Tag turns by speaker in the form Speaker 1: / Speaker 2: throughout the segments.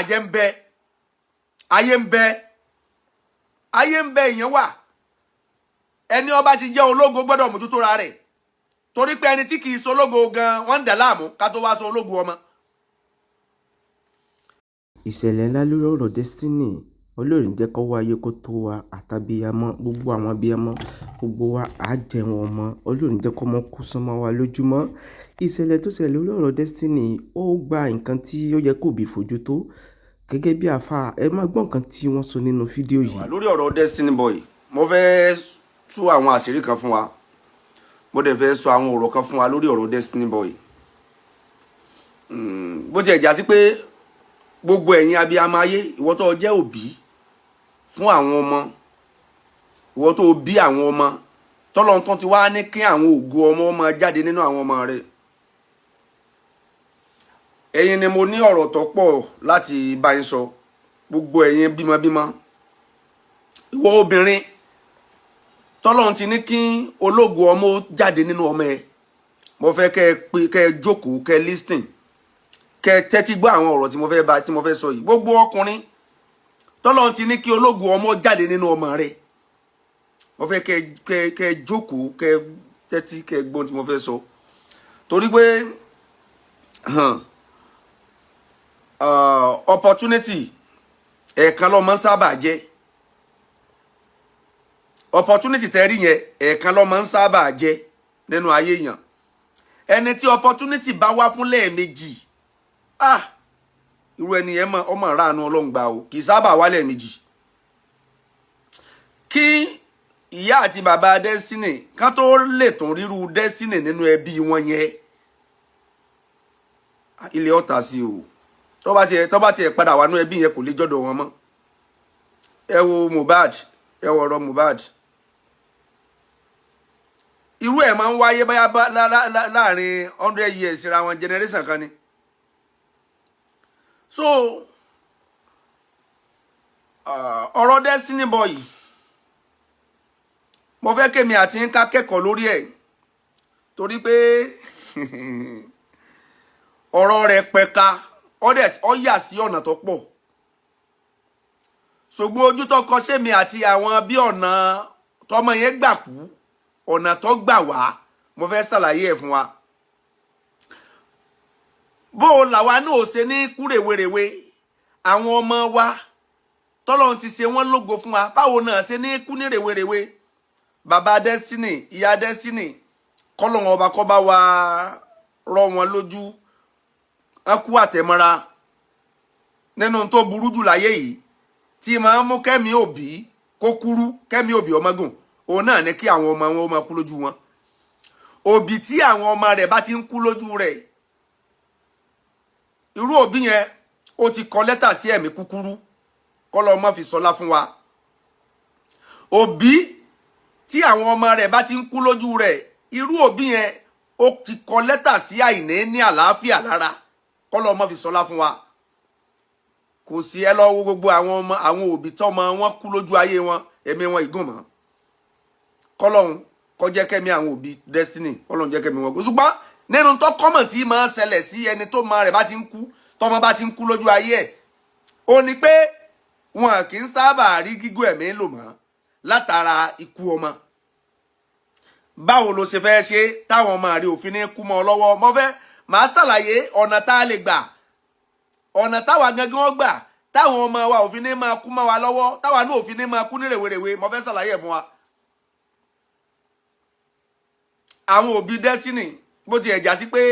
Speaker 1: Àjẹ́ ń bẹ, ayé ń bẹ, ayé ń bẹ, èèyàn wà. Ẹni ọba ti jẹ́ ológo gbọ́dọ̀ mójútó ra rẹ̀, torí pé ẹni tí kì í ṣológo gan wọ́n ń dà láàmú, ká tó wá sọ ológo ọmọ.
Speaker 2: Ìṣẹ̀lẹ̀ ńlá lórí ọ̀rọ̀ Destiny. Ọlọ́run jẹ́ kó wáyé kó tó wa àtàbíyamọ, gbogbo àwọn abiyamọ, gbogbo wa á jẹun ọmọ. Ọlọ́run jẹ́ kó mọ́ kú sánmọ́ wa lójúmọ́. Ìṣẹ̀lẹ̀ tó ṣẹlẹ̀ lórí ọ̀rọ̀ Destiny, ó gba nǹkan tí ó yẹ kó bí fojú tó gẹ́gẹ́ bí àáfà. Ẹ máa gbọ́ nǹkan tí wọ́n sọ nínú fídíò yìí.
Speaker 1: Lórí ọ̀rọ̀ Destiny Boy, mo fẹ́ tú àwọn àṣírí kan fún wa, mo dẹ̀ fẹ́ sọ àwọn ọ̀rọ̀ kan fún wa lórí ọ̀rọ̀ Destiny Boy. Bó tiẹ̀ já sí pé gbogbo ẹ̀yin abiyamọ ayé, ìwọ tó jẹ́ òbí fún àwọn ọmọ, ìwọ tó bí àwọn ọmọ, tọ́lọ́ntàn ti wá ní kí àwọn ògo ọmọ ọmọ jáde nínú àwọn ọmọ rẹ̀, ẹ̀yin ni mo ní ọ̀rọ̀ tó pọ̀ láti bá yín sọ. Gbogbo ẹ̀yin bímọbímọ, ìwọ obìnrin tọ́lọ́run ti ní kí ológo ọmọ jáde nínú ọmọ ẹ, mo fẹ́ kẹ́ ẹ pé kẹ́ ẹ jókòó, kẹ́ ẹ listen, kẹ́ ẹ tẹ́tí gbọ́ àwọn ọ̀rọ̀ tí mo fẹ́ bá tí mo fẹ́ sọ yìí. Gbogbo ọkùnrin tọ́lọ́run ti ní kí ológo ọmọ jáde nínú ọmọ rẹ̀, mo fẹ́ kẹ́ ẹ jókòó, kẹ́ ẹ tẹ́tí, kẹ́ ẹ gbọ́n tí mo fẹ́ sọ, torí pé opportunity ẹ̀ẹ̀kan ló máa ń sábà jẹ́. Opportunity tẹ́ rí yẹn, ẹ̀ẹ̀kan ló máa ń sábà jẹ́ nínú ayé yẹn. Ẹni tí opportunity bá wá fún lẹ́ẹ̀mejì, ah, irú ẹni yẹn ọmọ ìrànú Ọlọ́run gbà o. Kì í sábà wá lẹ́ẹ̀mejì. Kí ìyá àti bàbá Destiny ká tó lè tún ríru Destiny nínú ẹbí wọn yẹn, ilé ọ̀tà sí o. Tó bá tiẹ̀ padà wà nú ẹbí yẹn, kò lè jọ́dọ̀ wọn mọ́. Ẹ wo Mohbad, ẹ wo ọ̀rọ̀ Mohbad. Irú ẹ̀ máa ń wáyé báyà láàrin 100 years síra wọn, generation kan ni. So ọ̀rọ̀ Destiny Boy, mo fẹ́ kémi àti ń ká kẹ́kọ̀ọ́ lórí ẹ̀, torí pé ọ̀rọ̀ rẹ̀ pẹ̀ka, ó yà sí ọ̀nà tó pọ̀. Ṣùgbọ́n ojú tó kọ sẹ́mi àti àwọn bí ọ̀nà tọmọ yẹn gbà kú, ọ̀nà tó gbà wá, mo fẹ́ ṣàlàyé ẹ̀ fún wa. Bó o làwa náà ò ṣe ní kúrèwèrèwe, àwọn ọmọ wa tọ́lọ́run ti ṣe wọ́n lógo fún wa, báwo náà ṣe ní kú ní rèwerèwe? Bàbá Destiny, ìyá Destiny, kọ́lọ́run ọba kọ́ bá wa rọ́ wọn lójú. Wọn kú àtẹ̀mọ́ra nínú tó burú jù láyé yìí tí máa ń mú kẹ́mi òbí kó kúrú, kẹ́mi òbí ọmọgùn, òun náà ní kí àwọn ọmọ wọn ó máa kú lójú wọn. Òbí tí àwọn ọmọ rẹ̀ bá ti ń kú lójú rẹ̀, irú òbí yẹn ó ti kọ lẹ́tà sí ẹ̀mí kúkúrú, kọ́lọ́ ọmọ fi sọlá fún wa. Òbí tí àwọn ọmọ rẹ̀ bá ti ń kú lójú rẹ̀, irú òbí yẹn ó ti kọ lẹ́tà sí àìní ní àlàáfíà lára, kọ́lọ́ ọmọ fi sọlá fún wa. Kò sí, ẹ lọ wo gbogbo àwọn ọmọ, àwọn òbí tọ́mọ wọn kú lójú ayé wọn, ẹ̀mí wọn ìgùn mọ́. Kọ́lọ́hún kó jẹ́ kẹ́mi àwọn òbí Destiny, kọ́lọ́hún jẹ́ kẹ́mi wọn kú. Ṣùgbọ́n nínú tó kọ́mọ̀ tí máa ń ṣẹlẹ̀ sí ẹni tó máa rẹ̀ bá ti ń kú, tọ́mọ bá ti ń kú lójú ayé ẹ̀, ó ní pé wọn kì í sábà rí gígùn ẹ̀mí lò mọ́ látara ikú ọmọ. Báwo ló ṣe fẹ́ ṣe táwọn ọmọ rẹ̀ òfin ní kú mọ́ ọ lọ́wọ́? Mo fẹ́ màá ṣàlàyé ọ̀nà tá a lè gbà, ọ̀nà táwa gangan gbà táwọn ọmọ wa òfin ní máa kú mọ́ wa lọ́wọ́, táwa náà òfin ní máa kú ní rèwerèwe. Mo fẹ́ ṣàlàyé ẹ̀ fún wa. Àwọn òbí Destiny, bó ti ẹ̀ já sí pé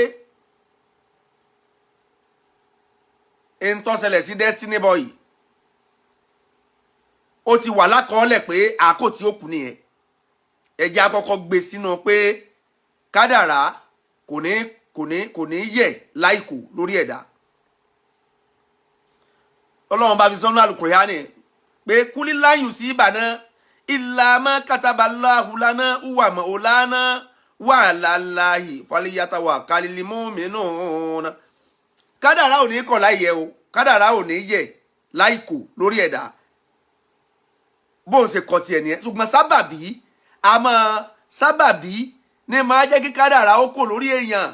Speaker 1: ń tó ṣẹlẹ̀ sí Destiny Boy, ó ti wà lákọọ́lẹ̀ pé àákò tí ó kú nìyẹn. Ẹ̀jẹ̀ àkọ́kọ́ gbé sínú pé kádàrá kò ní yẹ̀ láìkò lórí ẹ̀dá. Ọlọ́run bá fi sọ́nù Àlùkùránì pé kúlíláyù sí ìbànú ìlàmọ́ katabaláhùlánà wà mọ́ ọ̀lànà wà láláhì fàlíyàtàwà kálílímù mìíràn. Kádàrá ò ní kọ̀ láìyẹ o, kádàrá ò ní yẹ̀ láìkò lórí ẹ̀dá, bóun ṣe kọ tiẹ̀ nìyẹn. Ṣùgbọ́n sábàbí, àmọ́ sábàbí ní máa jẹ́ kí kádàrá ó kò lórí èèyàn.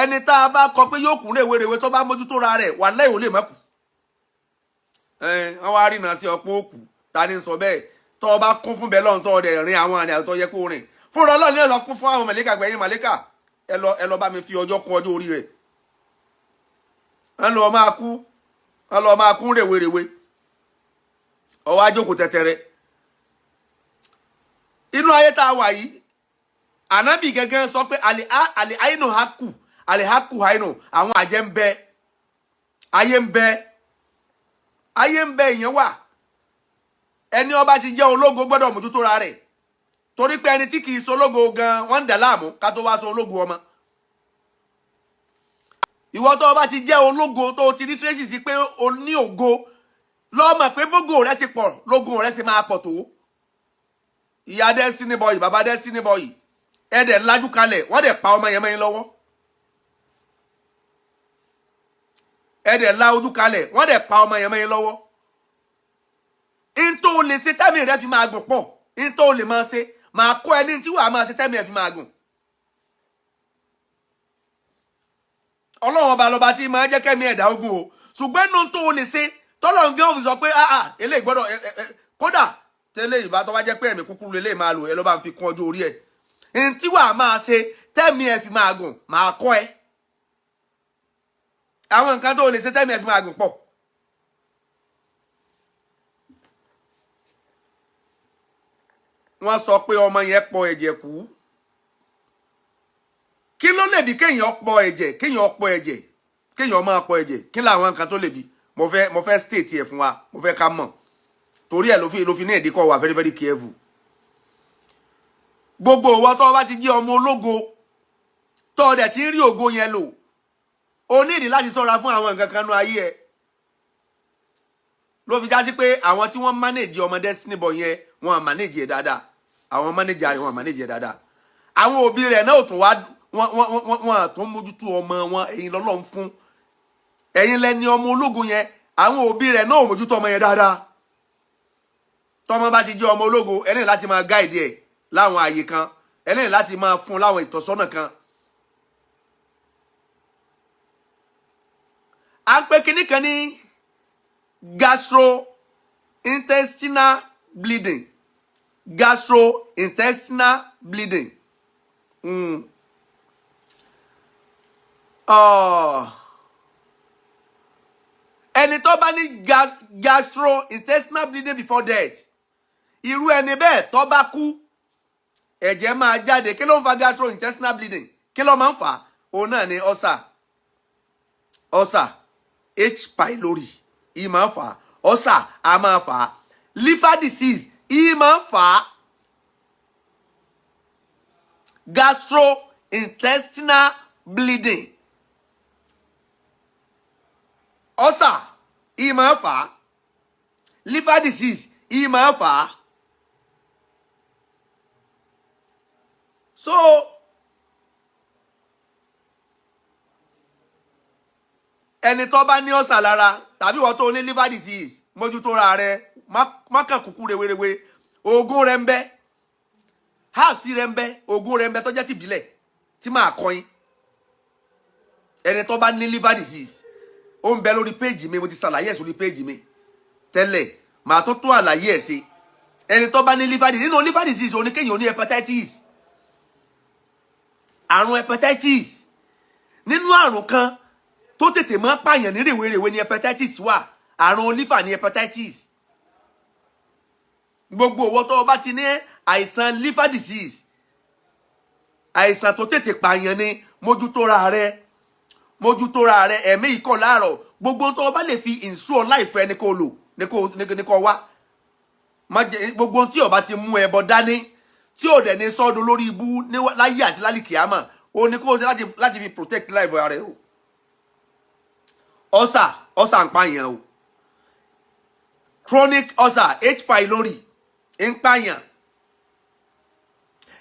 Speaker 1: Ẹni tá a bá kọ pé yóò kún rèwerèwe, tó bá mójútó ra rẹ̀, wàláhì ò lè má kú. Wọ́n wá rìnà sí ọ̀pọ̀ òkú. Ta ni sọ bẹ́ẹ̀? Tọ́ ọ bá kún fún bẹ́ẹ̀ lọ́run, tọ́ ọ dẹ̀ rin àwọn àrìn àtọ́ yẹ kó rìn fúnra Ọlọ́run ní ẹ̀ lọ kún fún àwọn màlẹ́kà gbẹ̀yìn. Màlẹ́kà, ẹ lọ bá mi fi ọjọ́ kún ọjọ́ orí rẹ̀. Ẹ lọ máa kú, ẹ lọ máa kú rèwerèwe. Ọwọ́ ajókòó tẹ́tẹ́rẹ́ inú ayé tá a wà yìí. Ànábì gẹ́gẹ́ sọ pé àlè àìnù haku, àlè haku àìnù. Àwọn àjẹ́ ń bẹ, ayé ń bẹ, ayé ń bẹ, ìyẹn wà. Ẹni ọba ti jẹ́ ológo gbọ́dọ̀ mójútó ra rẹ̀, torí pé ẹni tí kì í sológo gan wọ́n ń dà láàmú, ká tó wá sọ ológo ọmọ. Ìwọ tó o bá ti jẹ́ ológo, tó o ti ní tracy sí pé o ní ògo, lọ́mọ pé bógo rẹ ti pọ̀, lógo rẹ ti máa pọ̀ tó. Ìyá Destiny Boy, bàbá Destiny Boy, ẹ dẹ̀ lajú kalẹ̀, wọ́n dẹ̀ pa ọmọ yẹn mọ́ yín lọ́wọ́. Ẹ dẹ̀ la ojú kalẹ̀, wọ́n dẹ̀ pa ọmọ yẹn mọ́ yín lọ́wọ́. N tó lè ṣe tẹ́mi rẹ fi máa gùn pọ̀. N tó lè máa ṣe, máa kọ́ ẹni tí wàá máa ṣe tẹ́mi ẹ fi máa gùn. Ọlọ́run ọba lọba tí máa jẹ́ kẹ́mi ẹ̀dá ogun o, ṣùgbọ́n nínú tó lè ṣe tọ́lọ́run gé òfin sọ pé ah ah, eléyìí gbọ́dọ̀ ẹ ẹ kódà tẹ́lẹ̀ ìbá tó bá jẹ́ pé ẹ̀mí kúkúrú lélẹ̀ máa lò, ẹ lọ́ bá ń fi kún ọjọ́ orí ẹ̀. N tí wàá máa ṣe tẹ́mi ẹ fi máa gùn, máa kọ́ ẹ. Àwọn nǹkan tó lè ṣe tẹ́mi ẹ fi máa gùn pọ̀. Wọ́n sọ pé ọmọ yẹn pọ̀ ẹ̀jẹ̀ kú. Kí ló lè bí kéèyàn pọ̀ ẹ̀jẹ̀? Kéèyàn pọ̀ ẹ̀jẹ̀, kéèyàn máa pọ̀ ẹ̀jẹ̀, kí làwọn nǹkan tó lè bí? Mo fẹ́ state ẹ̀ fún wa, mo fẹ́ ká mọ̀, torí ẹ̀ ló fi ní ìdíkọ̀ wà very very careful. Gbogbo ìwọ tó bá ti jẹ́ ọmọ ológo, tó o dẹ̀ ti ń rí ògo yẹn lò, o ní ìdí láti ṣọ́ra fún àwọn nǹkan kan nú ayé ẹ. Ló fi já sí pé àwọn tí wọ́n manage ọmọ Destiny Boy yẹn, wọ́n manage ẹ̀ dáadáa. Àwọn manager rẹ̀, wọ́n manage ẹ̀ dáadáa. Àwọn òbí rẹ̀ náà ò tún wá wọ́n tún mójútó ọmọ wọn. Ẹ̀yin lọ́lọ́run fún, ẹ̀yin lẹni ọmọ ológo yẹn. Àwọn òbí rẹ̀ náà ò mójútó ọmọ yẹn dáadáa. Tọmọ bá ti jẹ́ ọmọ ológo, ẹ ní láti máa guide ẹ̀ láwọn àyè kan, ẹ ní láti máa fún láwọn ìtọ́sọ́nà kan. À ń pè kinní kan ní gastrointestinal bleeding. Gastrointestinal bleeding. Ẹni tó bá ní gastrointestinal bleeding before death, irú ẹni bẹ́ẹ̀ tó bá kú, ẹ̀jẹ̀ máa jáde. Kí ló ń fa gastrointestinal bleeding? Kí ló máa ń fà á? Òun náà ni ulcer. Ulcer, H pylori, ìyí máa ń fà á. Ulcer a máa fà á. Liver disease, ìyí máa ń fà á. Gastrointestinal bleeding, ulcer, ìyí máa ń fà á. Liver disease, ìyí máa ń fà á. So ẹni tó bá ní ulcer lára, tàbí wọ́n tó ní liver disease, mójútó ra rẹ, má kàn kúkú rewerewe. Oògùn rẹ ń bẹ, herbs rẹ ń bẹ, oògùn rẹ ń bẹ tó jẹ́ tìbílẹ̀ tí màá kọ́ yín. Ẹni tó bá ní liver disease, ó ń bẹ lórí péèjì mi, mo ti ṣàlàyé ẹ̀ sórí péèjì mi tẹ́lẹ̀, màá tó tó àlàyé ẹ̀ sí. Ẹni tó bá ní liver disease, nínú liver disease, oníkéyìn oní hepatitis, àrùn hepatitis. Nínú àrùn kan tó tètè máa ń pààyàn ní rèwerèwe ní hepatitis wà. Àrùn liver ní hepatitis. Gbogbo owó tó o bá ti ní àìsàn liver disease, àìsàn tó tètè pààyàn ni, mójútó ra rẹ, mójútó ra rẹ. Ẹ̀mí ikọ̀ láàrọ̀, gbogbo tó o bá lè fi insure life ẹ ní kó lò, ní kó wá. Gbogbo tí o bá ti mú ẹbọ dání, tí o dẹ̀ ní sọ́dún lórí ibú láyé àti lálìkìámà, o ní kó o ṣe láti fi protect life rẹ o. Ulcer, ulcer ń pààyàn o. Chronic ulcer, H pylori, ń pààyàn.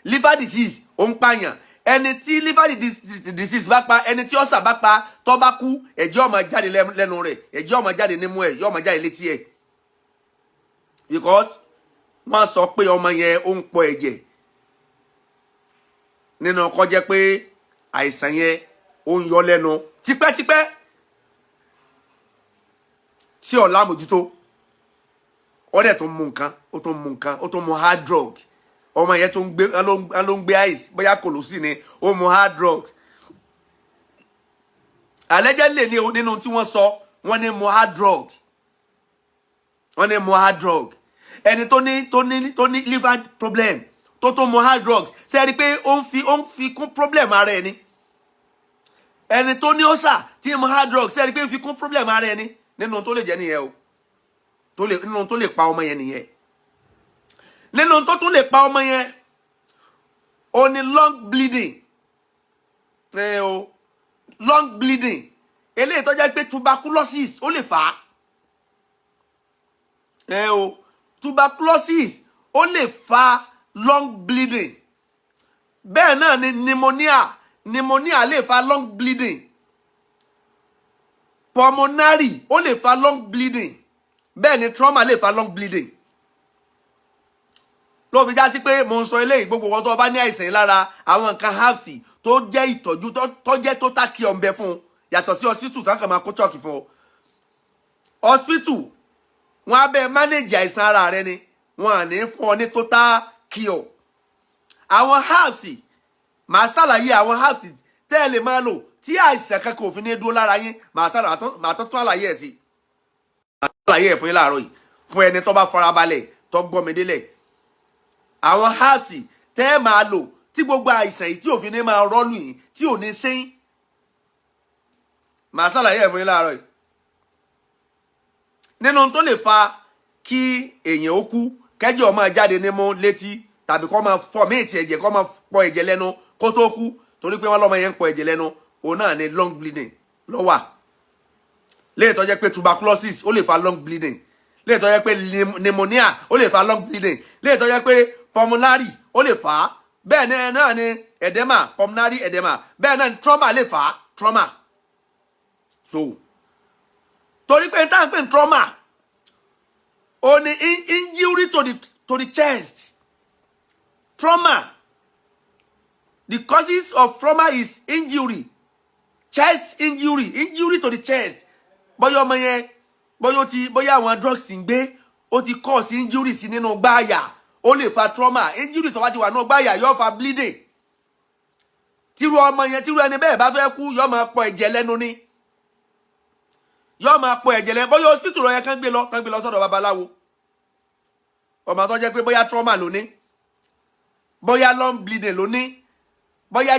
Speaker 1: Liver disease, ó ń pààyàn. Ẹni tí liver disease bá pa, ẹni tí ulcer bá pa, tó bá kú, ẹ̀jẹ̀ ó máa jáde lẹ́nu rẹ̀, ẹ̀jẹ̀ ó máa jáde nímú ẹ̀, yó máa jáde létí ẹ̀, because wọ́n sọ pé ọmọ yẹn ó ń pọ̀ ẹ̀jẹ̀. Nínú kó jẹ́ pé àìsàn yẹn ó ń yọ lẹ́nu tipẹ́tipẹ́ tí ò lámòjútó. Ó dẹ̀ tó ń mu nǹkan, ó tó ń mu nǹkan, ó tó ń mu hard drug. Ọmọ yẹn tó ń gbé, ló ń gbé ice, bóyá kòlósì ni, ó mu hard drugs. Allegedly ní nínú tí wọ́n sọ, wọ́n ní mu hard drug, wọ́n ní mu hard drug. Ẹni tó ní liver problem tó mu hard drugs, ṣe é rí i pé ó ń fi kún problem ara ẹni? Ẹni tó ní ulcer tí mu hard drugs, ṣe é rí i pé ó ń fi kún problem ara ẹni? Nínú tó lè jẹ́ nìyẹn o, tó lè nínú tó lè pa ọmọ yẹn nìyẹn. Nínú tó tún lè pa ọmọ yẹn, ó ní lung bleeding. Ẹ o, lung bleeding eléyìí tó jẹ́ pé tuberculosis ó lè fà á. Ẹ o, tuberculosis ó lè fa lung bleeding. Bẹ́ẹ̀ náà ni pneumonia. Pneumonia lè fa lung bleeding. Pulmonary ó lè fa lung bleeding. Bẹ́ẹ̀ ni trauma lè fa lung bleeding. Ló fi já sí pé mo ń sọ eléyìí, gbogbo wọn tó bá ní àìsàn yìí lára, àwọn nǹkan herbs tó jẹ́ ìtọ́jú tó jẹ́ total cure ń bẹ fún un, yàtọ̀ sí hospital tó ń kàn máa kó chalk fún ọ. Hospital, wọn á bẹ manage àìsàn ara rẹ ni, wọn à ní fún ọ ní total cure. Àwọn herbs, màá ṣàlàyé àwọn herbs tẹ́ ẹ lè máa lò tí àìsàn kankan ò fi ní dúró lára yín. Màá ṣàlàyé, màá tó tún àlàyé ẹ̀ sí, màá ṣàlàyé ẹ̀ fún yín láàárọ̀ yìí, fún ẹni tó bá farabalẹ̀ tó gbọ́ mi délẹ̀. Àwọn herbs tẹ́ ẹ máa lò tí gbogbo àìsàn yìí tí ò fi ní máa rọ́ọ̀lù yìí, tí ò ní sẹ́yìn, màá ṣàlàyé ẹ̀ fún yín láàárọ̀ yìí. Nínú tó lè fa kí èèyàn ó kú, kẹ́jọ́ máa jáde nímú, létí, tàbí kó máa fọ míìtì ẹ̀jẹ̀, kó máa pọ ẹ̀jẹ̀ lẹ́nu kó tó kú, torí pé wọ́n lọ́mọ yẹn ń pọ ẹ̀jẹ̀ lẹ́nu, òun náà ni lung bleeding ló wà. Léè tó jẹ́ pé tuberculosis ó lè fa lung bleeding, léè tó jẹ́ pé pneumonia ó lè fa lung bleeding, léè tó jẹ́ pé pulmonary ó lè fà á. Bẹ́ẹ̀ ni náà ni edema, pulmonary edema. Bẹ́ẹ̀ náà ni trauma lè fà á, trauma. So torí pé tá à ń pè ní trauma, ó ní injury to the chest. Trauma, the causes of trauma is injury, chest injury, injury to the chest. Bóyá ọmọ yẹn, bóyá ó ti, bóyá àwọn drugs ń gbé, ó ti cause injury sí nínú gbáàyà, ó lè fa trauma. Injury tó bá ti wà nínú gbáàyà yóò fa bleeding. Tírú ọmọ yẹn, tírú ẹni bẹ́ẹ̀ bá fẹ́ kú, yóò máa pọ ẹ̀jẹ̀ lẹ́nu ni, yóò máa pọ ẹ̀jẹ̀ lẹ́nu. Bóyá hospital ló yẹ kán gbé lọ sọ́dọ̀ babaláwo. Ọmọ tó jẹ́ pé bóyá trauma ló ní, bóyá lung bleeding ló ní, bóyá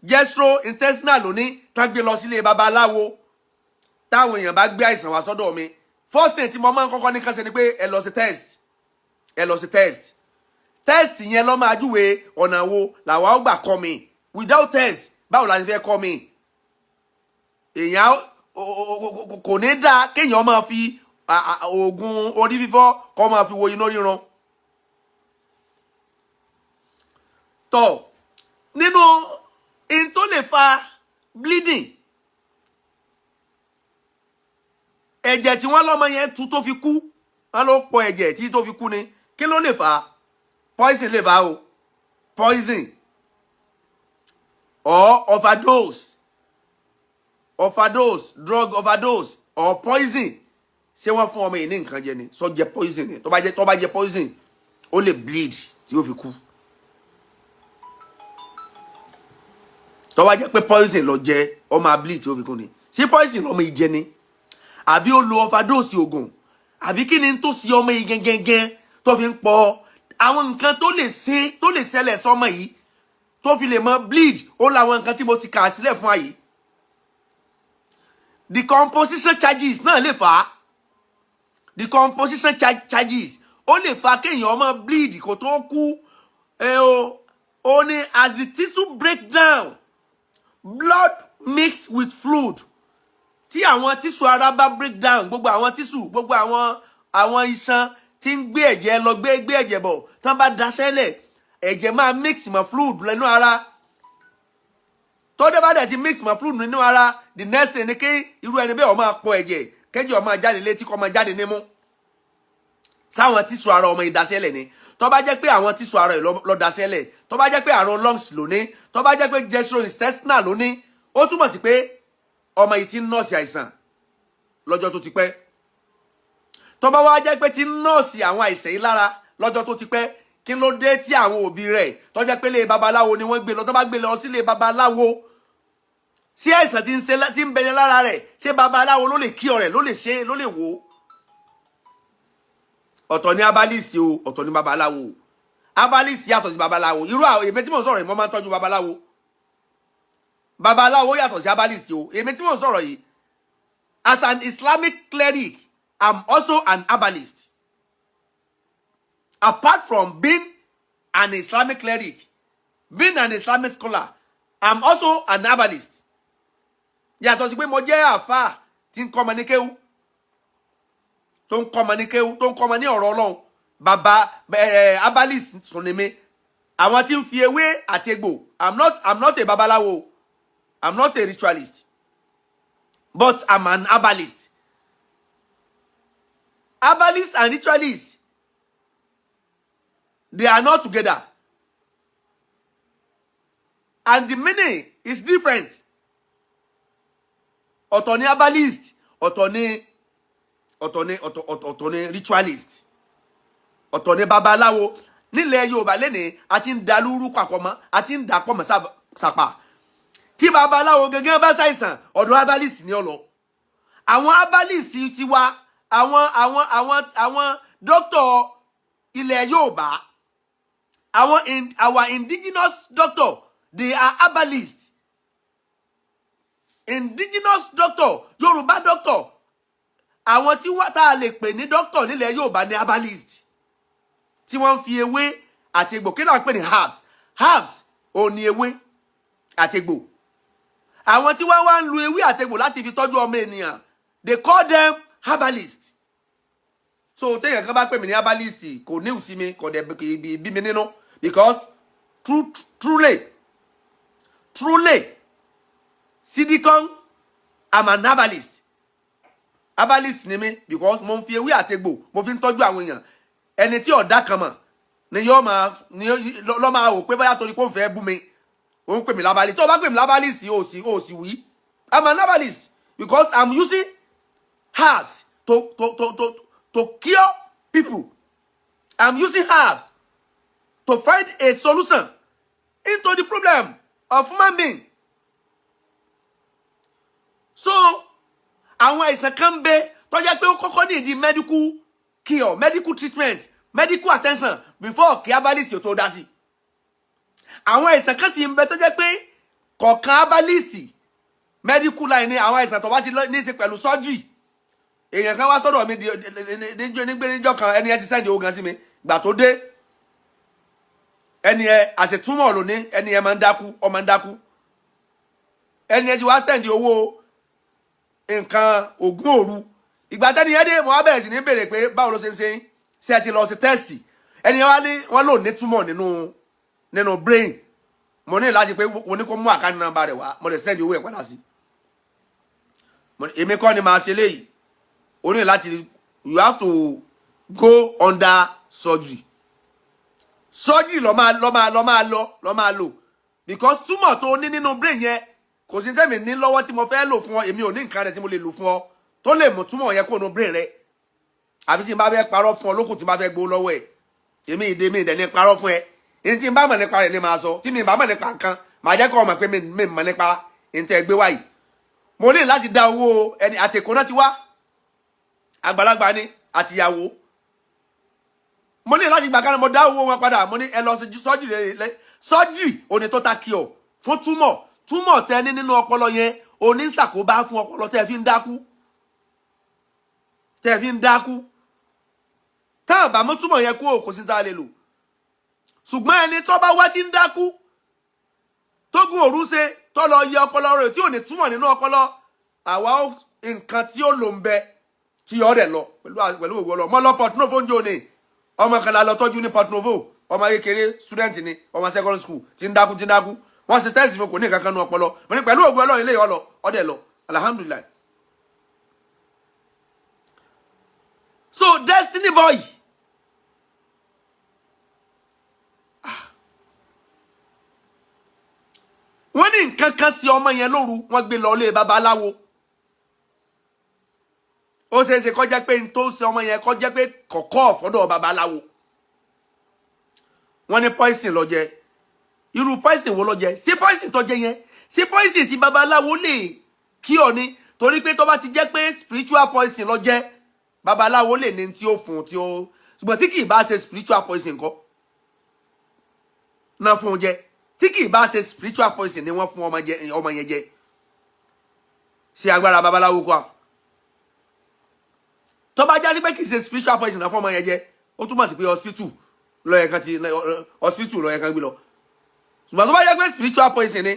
Speaker 1: gastro intestinal ló ní, kán gbé lọ sílé babaláwo. Táwọn èèyàn bá gbé àìsàn wá sọ́dọ̀ mi, first thing tí mo máa ń kọ́kọ́ ní kán ṣe ni pé ẹ lọ sí test, ẹ lọ sí test. Test yẹn ló máa júwe ọ̀nà wo làwa ó gbà kọ́ mi. Without test, báwo la ṣe fẹ́ kọ́ mi? Èèyàn kò ní dáa kéèyàn máa fi oògùn orí fífọ́ kó máa fi wo inú ríran. Tọ̀ nínú in tó lè fa bleeding, ẹ̀jẹ̀ tí wọ́n lọ́mọ yẹn tu tó fi kú, wọ́n ló pọ̀ ẹ̀jẹ̀ tí tó fi kú ni. Kí ló lè fà á? Poison lè fà á o, poison or overdose, overdose, drug overdose or poison. Ṣé wọ́n fún ọmọ yìí ní nǹkan jẹ ni? Sọ jẹ poison ni? Tó bá jẹ poison, ó lè bleed tí ó fi kú. Tó bá jẹ́ pé poison ló jẹ, ó máa bleed tí ó fi kú ni. Ṣé poison lọmọ yìí jẹ ni, àbí ó lo overdose oògùn, àbí kí ni tó ṣe ọmọ yìí gẹ́gẹ́gẹ́ tó fi ń pọ̀? Àwọn nǹkan tó lè ṣe, tó lè ṣẹlẹ̀ sọmọ yìí tó fi lè mọ bleed, ó láwọn nǹkan tí mo ti kà sílẹ̀ fún àyè. Decomposition charges náà lè fà á. Decomposition charges ó lè fa kéèyàn ọmọ bleed kó tó kú. Ẹ o, ó ní as the tissue break down, blood mix with fluid. Tí àwọn tissue ara bá break down, gbogbo àwọn tissue, gbogbo àwọn iṣan tí ń gbé ẹ̀jẹ̀ lọ, gbé ẹ̀jẹ̀ bọ̀, tí wọ́n bá daṣẹ́lẹ̀, ẹ̀jẹ̀ máa mix mọ́ fluid lẹ́nu ara. Tó dé bá dẹ̀ ti mix mọ́ fluid nínú ara, the next thing ni kí irú ẹni bẹ́ẹ̀ ó máa pọ ẹ̀jẹ̀, kẹ́jẹ̀ ó máa jáde létí, kó máa jáde nímú. Sáwọn tissue ara ọmọ ìdásẹ́lẹ̀ ni. Tó bá jẹ́ pé àwọn tissue ara ẹ̀ lọ daṣẹ́lẹ̀, tó bá jẹ́ pé àrùn lungs ló ní, tó bá jẹ́ pé gastrointestinal ló ní, ó túmọ̀ sí pé ọmọ yìí ti ń nurse àìsàn lọ́jọ́ tó ti pẹ́. Tó bá wá jẹ́ pé tí nọ́ọ̀sì àwọn àìsàn yìí lára lọ́jọ́ tó ti pẹ́, kí ló dé tí àwọn òbí rẹ̀ tó jẹ́ pé ilé babaláwo ni wọ́n gbé lọ? Tó bá gbé lọ sílé babaláwo, sí àìsàn tí ń ṣe, tí ń bẹ lára rẹ̀, ṣé babaláwo ló lè kí ọ̀rẹ́, ló lè ṣe, ló lè wò ó? Ọ̀tọ̀ ní herbalist o, ọ̀tọ̀ ní babaláwo o. Herbalist yàtọ̀ sí babaláwo. Irú àwọn èmi tí mò ń sọ̀rọ̀ yìí, mo máa ń tọ́jú babaláwo. Babaláwo yàtọ̀ sí herbalist o. Èmi tí mò ń sọ̀rọ̀ yìí, as an Islamic cleric, I'm also an herbalist. Apart from being an Islamic cleric, being an Islamic scholar, I'm also an herbalist. Yàtọ̀ sí pé mo jẹ́ àáfàá tí ń kọ́ ọmọ ní kéwú, tó ń kọ́ ọmọ ní kéwú, tó ń kọ́ ọmọ ní ọ̀rọ̀ Ọlọ́run, bàbá ẹ herbalist sùn ní mi, àwọn tí ń fi ewé àti egbò. I'm not a babaláwo, I'm not a ritualist, but I'm an herbalist. Herbalist and ritualist, they are not together, and the meaning is different. Ọ̀tọ̀ ni herbalist, ọ̀tọ̀ ni ọ̀tọ̀ ni ritualist, ọ̀tọ̀ ni babaláwo. Nílẹ̀ Yorùbá lẹ́nìí, a ti ń da lúrú papọ̀ mọ́, a ti ń dà pọ̀ mọ́ sàpà. Tí babaláwo gẹ́gẹ́ bá ṣàìsàn, ọ̀dọ̀ herbalist ni ó lọ. Àwọn herbalist ti wa, àwọn doctor ilẹ̀ Yorùbá, àwọn our indigenous doctor, they are herbalist. Indigenous doctor, Yorùbá doctor, àwọn tí wọ́n tá a lè pè ní doctor nílẹ̀ Yorùbá ní herbalist, tí wọ́n ń fi ewé àti egbò. Kí náà ń pè ní herbs? Herbs ò ní ewé àti egbò. Àwọn tí wọ́n wá ń lu ewé àti egbò láti fi tọ́jú ọmọ ènìyàn, they call them herbalist. So téèyàn kan bá pè mí ní herbalist, kò ní ìsí mi, kò dẹ̀ kì í bí mi nínú, because truly, truly, Sidikon, I'm an herbalist. Herbalist ni mí because mo ń fi ewé àti egbò, mo fi ń tọ́jú àwọn èèyàn. Ẹni tí ọ̀dà kan mọ̀ ni yóò máa ni lọ́ máa wò pé báyà torí pé òun fẹ́ bú mi, òun pè mí l'herbalist. Tó o bá pè mí l'herbalist, o sì wí. I'm an herbalist because I'm using herbs to cure people. I'm using herbs to find a solution into the problem of human being. So àwọn àìsàn kan ń bẹ tó jẹ́ pé ó kọ́kọ́ ní ìdí medical cure, medical treatment, medical attention before kí herbalist tó dá sí. Àwọn àìsàn kan sì ń bẹ tó jẹ́ pé kọ̀ọ̀kan herbalist, medical line ni. Àwọn àìsàn tó bá ti ní í ṣe pẹ̀lú surgery. Èèyàn kan wá sọ́dọ̀ mi nígbé níjọ́ kan, ẹni ẹ ti send owó gan sí mi. Gbà tó dé, ẹni ẹ àṣetúmọ̀ lóní, ẹni ẹ máa ń dákú, ọ máa ń dákú. Ẹni ẹ ti wá send owó nǹkan ògùn òru. Ìgbà tẹ́ni ẹ dé, mo wá bẹ̀rẹ̀ sí ní béèrè pé báwo ló ṣe ń ṣe yín, ṣé ẹ ti lọ sí test? Ẹni ẹ wá ní wọ́n lò ní tumor nínú brain. Mo ní láti pé mo ní kó mú account number rẹ̀ wá, mo lè send owó ẹ̀ padà sí. Èmi kọ́ ni màá ṣe léyìí. O ní láti, you have to go under surgery. Surgery lọ máa lò because tumor tó ní nínú brain yẹn, kò sí tẹ́mi ní lọ́wọ́ tí mo fẹ́ lò fún ọ. Èmi ò ní nǹkan rẹ̀ tí mo lè lò fún ọ tó lè mú tumor yẹn kó nu brain rẹ, àbí tí n bá fẹ́ parọ́ fún ọ lókùn, tí n bá fẹ́ gbó lọ́wọ́ ẹ̀. Èmi ìdè mi ìdẹ̀ ní parọ́ fún ẹ. Ní tí n bá mọ̀ nípa rẹ̀ ni màá sọ. Tí mi bá mọ̀ nípa nǹkan, màá jẹ́ kó o mọ̀ pé mi mọ̀ nípa ní tẹ́ ẹ gbé wáyìí. Mo ní láti dá owó ẹni àtẹ̀kọ́ náà ti wá, àgbàlagbà ni àtìyàwó. Mo ní láti gbà kánú, mo dá owó wọn padà. Mo ní ẹ lọ sí surgery. Surgery òní total cure fún tumor. Tumor tẹ ní nínú ọpọlọ yẹn, òní ń ṣàkóbá fún ọpọlọ tẹ fi ń dákú, tẹ fi ń dákú. Táwọn bá mú tumor yẹn kú, kò sí tá a lè lò. Ṣùgbọ́n ẹni tó bá wá tí ń dákú, tógun òru ṣe, tó lọ yẹ ọpọlọ rẹ̀ tí ò ní tumor nínú ọpọlọ, àwa ó nǹkan tí ó lò ń bẹ tí ọ rẹ̀ lọ pẹ̀lú òwò lọ. Mọ́ lọ Port Novo ń jò ní, ọmọ kan la lọ tọ́jú ní Port Novo. Ọmọ kékeré, student ni, ọmọ secondary school tí ń dákú, tí ń dákú. Wọ́n ṣe test fún, kò ní nǹkan kan nínú ọpọlọ. Mo ní pẹ̀lú ògùn Ọlọ́run, ilé ọlọ ọdẹ lọ, alhamdulillahi. So Destiny Boy, wọ́n ní nǹkan kan sí ọmọ yẹn lóru, wọ́n gbé lọ ilé babaláwo. Ó ṣeé ṣe kó jẹ́ pé n tó ń ṣe ọmọ yẹn, kó jẹ́ pé kọ̀kọ́ ọ̀fọ́dọ̀ babaláwo. Wọ́n ní poison ló jẹ. Irú poison wo ló jẹ? Sí poison tó jẹ yẹn, sí poison tí babaláwo lè kí ọ ni? Torí pé tó bá ti jẹ́ pé spiritual poison ló jẹ, babaláwo lè ní tí ó fún tí ó. Ṣùgbọ́n tí kì í bá ṣe spiritual poison kọ́ náà fún un jẹ, tí kì í bá ṣe spiritual poison ni wọ́n fún ọmọ jẹ, ọmọ yẹn jẹ, ṣe agbára babaláwo kọ́? Tó bá jásí pé kì í ṣe spiritual poison náà fún ọmọ yẹn jẹ, ó túmọ̀ sí pé hospital lọ́yẹ̀ kan ti hospital lọ́yẹ̀ kan gbé lọ. Ṣùgbọ́n tó bá jẹ́ pé spiritual poison ni,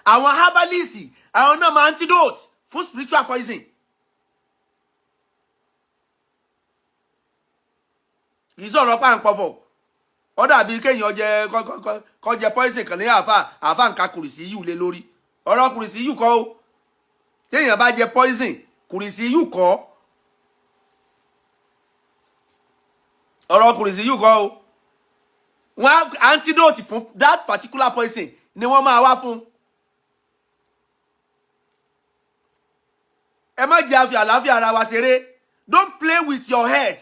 Speaker 1: àwọn herbalist, àwọn náà máa antidote fún spiritual poison. Kì í sọ̀rọ̀ pàǹpọ̀fọ̀. Ó dàbí kéèyàn jẹ kó jẹ poison kan ní àáfà, àáfà nǹka kùrìsì yù lé lórí. Ọ̀rọ̀ kùrìsì yù kọ́ o. Téèyàn bá jẹ poison, kùrìsì yù kọ́. Ọ̀rọ̀ kùrìsì yù kọ́ o. Wọ́n antidote fún that particular poison ni wọ́n máa wá fún. Ẹ má jẹ́ àfi àlàáfíà ara wa ṣeré. Don't play with your head,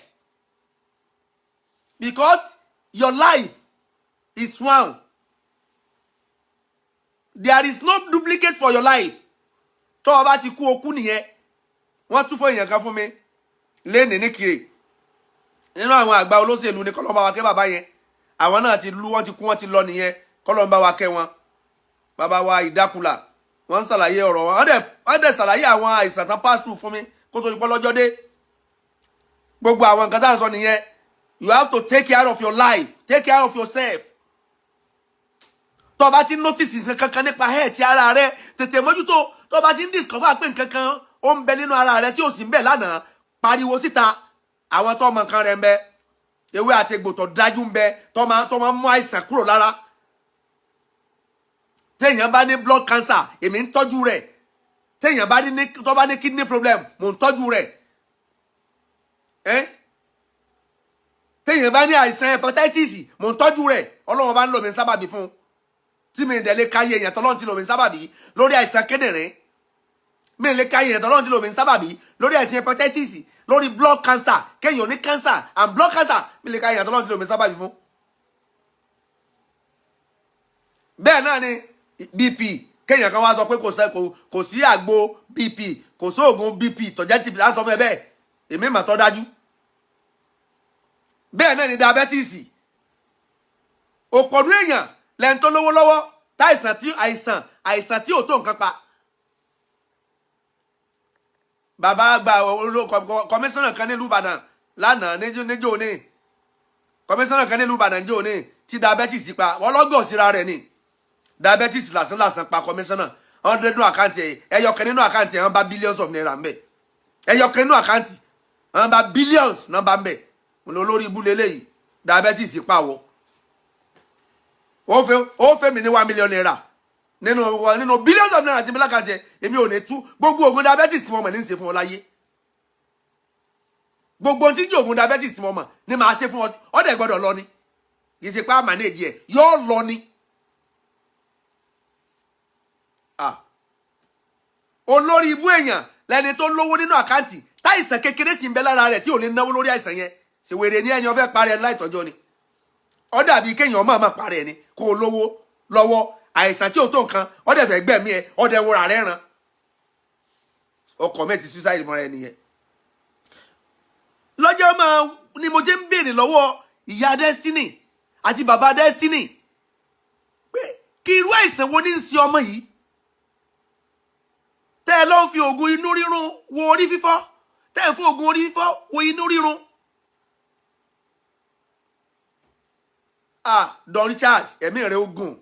Speaker 1: because your life is one. There is no duplicate for your life. Tó o bá ti kú, o kú nìyẹn. Wọ́n tún fún èèyàn kan fún mi léèní ní kiri nínú àwọn àgbà olóṣèlú ní kọ́lọ́mbà wa kẹ́ bàbá yẹn. Àwọn náà ti lú, wọ́n ti kú, wọ́n ti lọ nìyẹn. Kọ́lọ́mbà wa kẹ́ wọn. Bàbá wa ìdákulà, wọ́n ń ṣàlàyé ọ̀rọ̀ wọn. Wọ́n dẹ̀ ṣàlàyé àwọn àìsàn tán pass through fún mi kó tó di pọ́ lọ́jọ́ dé. Gbogbo àwọn nǹkan tá à ń sọ nìyẹn. You have to take care of your life, take care of yourself. Tó o bá ti notice nǹkan kankan nípa health ara rẹ, tètè mójútó. Tó o bá ti ń discover pé nǹkan kan ó ń bẹ nínú ara rẹ tí ò sì ń bẹ lánàá, pariwo síta. Àwọn tó mọ nǹkan rẹ ń bẹ, ewé àti egbò tó dájú ń bẹ tó máa mú àìsàn kúrò lára. Téèyàn bá ní blood cancer, èmi ń tọ́jú rẹ̀. Téèyàn bá ní, tó bá ní kidney problem, mò ń tọ́jú rẹ̀. Téèyàn bá ní àìsàn hepatitis, mò ń tọ́jú rẹ̀. Ọlọ́run bá ń lò mí sábàbí fún un tí mi dẹ̀ lè káyé èèyàn tọ́lọ́run ti lò mí sábàbí lórí àìsàn kíndìnrín. Mi lè káyé èèyàn tọ́lọ́run ti lò mí sábàbí lórí àìsàn hepatitis, lórí blood cancer, kéèyàn ní cancer and blood cancer, mi lè káyé èèyàn tọ́lọ́run ti lò mí sábàbí fún. Bẹ́ẹ̀ náà ni BP. Kéèyàn kan wá sọ pé kò sí àgbo BP, kò sóògùn BP tọ̀jẹ́ tìbí láti sọ fún ẹ bẹ́ẹ̀, èmi mà tọ́ dájú. Bẹ́ẹ̀ náà ni diabetes. Òpònú èèyàn lẹ́ni tó lówó lọ́wọ́ táìsàn tí àìsàn tí ò tó nǹkan pa. Bàbá gba kọmíṣánná kan nílùú Ìbàdàn lánàá níjó ní kọmíṣánná kan nílùú Ìbàdàn níjó ní tí diabetes pa. Wọ́n lọ́gọ̀ síra rẹ̀ ni. Diabetes lásán lásán pa kọmíṣánná. Wọ́n dé nínú àkáǹtì ẹ̀, ẹyọkan nínú àkáǹtì ẹ̀, wọ́n bá billions of naira ńbẹ̀. Ẹyọkan nínú àkáǹtì, wọ́n bá billions náà bá ńbẹ̀. Mo ní olórí ibú leléyìí, diabetes pa wọ́. Ó fẹ́ mi ní 1 million naira nínú billions of naira tí mi lákàtì ẹ̀, èmi ò ní tú gbogbo oògùn diabetes tí mo mọ̀ ní ṣe fún ọ láyé. Gbogbo ohun tí ń jẹ́ oògùn diabetes tí mo mọ̀ ní màá ṣe fún ọ. Ọ dẹ̀ gbọ́dọ̀ lọ ni, kì í ṣe pé àmàlẹ́jì ẹ̀ yóò lọ ni. Olórí ibú èèyàn lẹni tó lówó nínú àkáǹtì táìsàn kékeré sì ń bẹ lára rẹ̀ tí ò ní náwó lórí àìsàn yẹn. Ṣèwèrè ní ẹni ó fẹ́ parẹ́ láìtọ́jọ́ ni. Ó dàbí kéèyàn máa parẹ́ ni kó o lówó lọ́wọ́, àìsàn tí ò tó nǹkan, ó dẹ̀ fẹ́ gbẹ̀mí ẹ, ó dẹ̀ wúra rẹ̀ ràn. Ọkọ̀ mẹ́tì suicide mọ́ra ẹni yẹn. Lọ́jọ́ máa ni mo ti ń béèrè lọ́wọ́ ìyá Destiny àti bàbá Destiny pé kí irú àìsàn wo ní ń ṣe ọmọ yìí tẹ́ ẹ lọ́ ń fi oògùn inú rírun wo orí fífọ́, tẹ́ ẹ fún oògùn orí fífọ́ wo inú rírun. Ah, Don Richard, ẹ̀mí rẹ̀ ogun.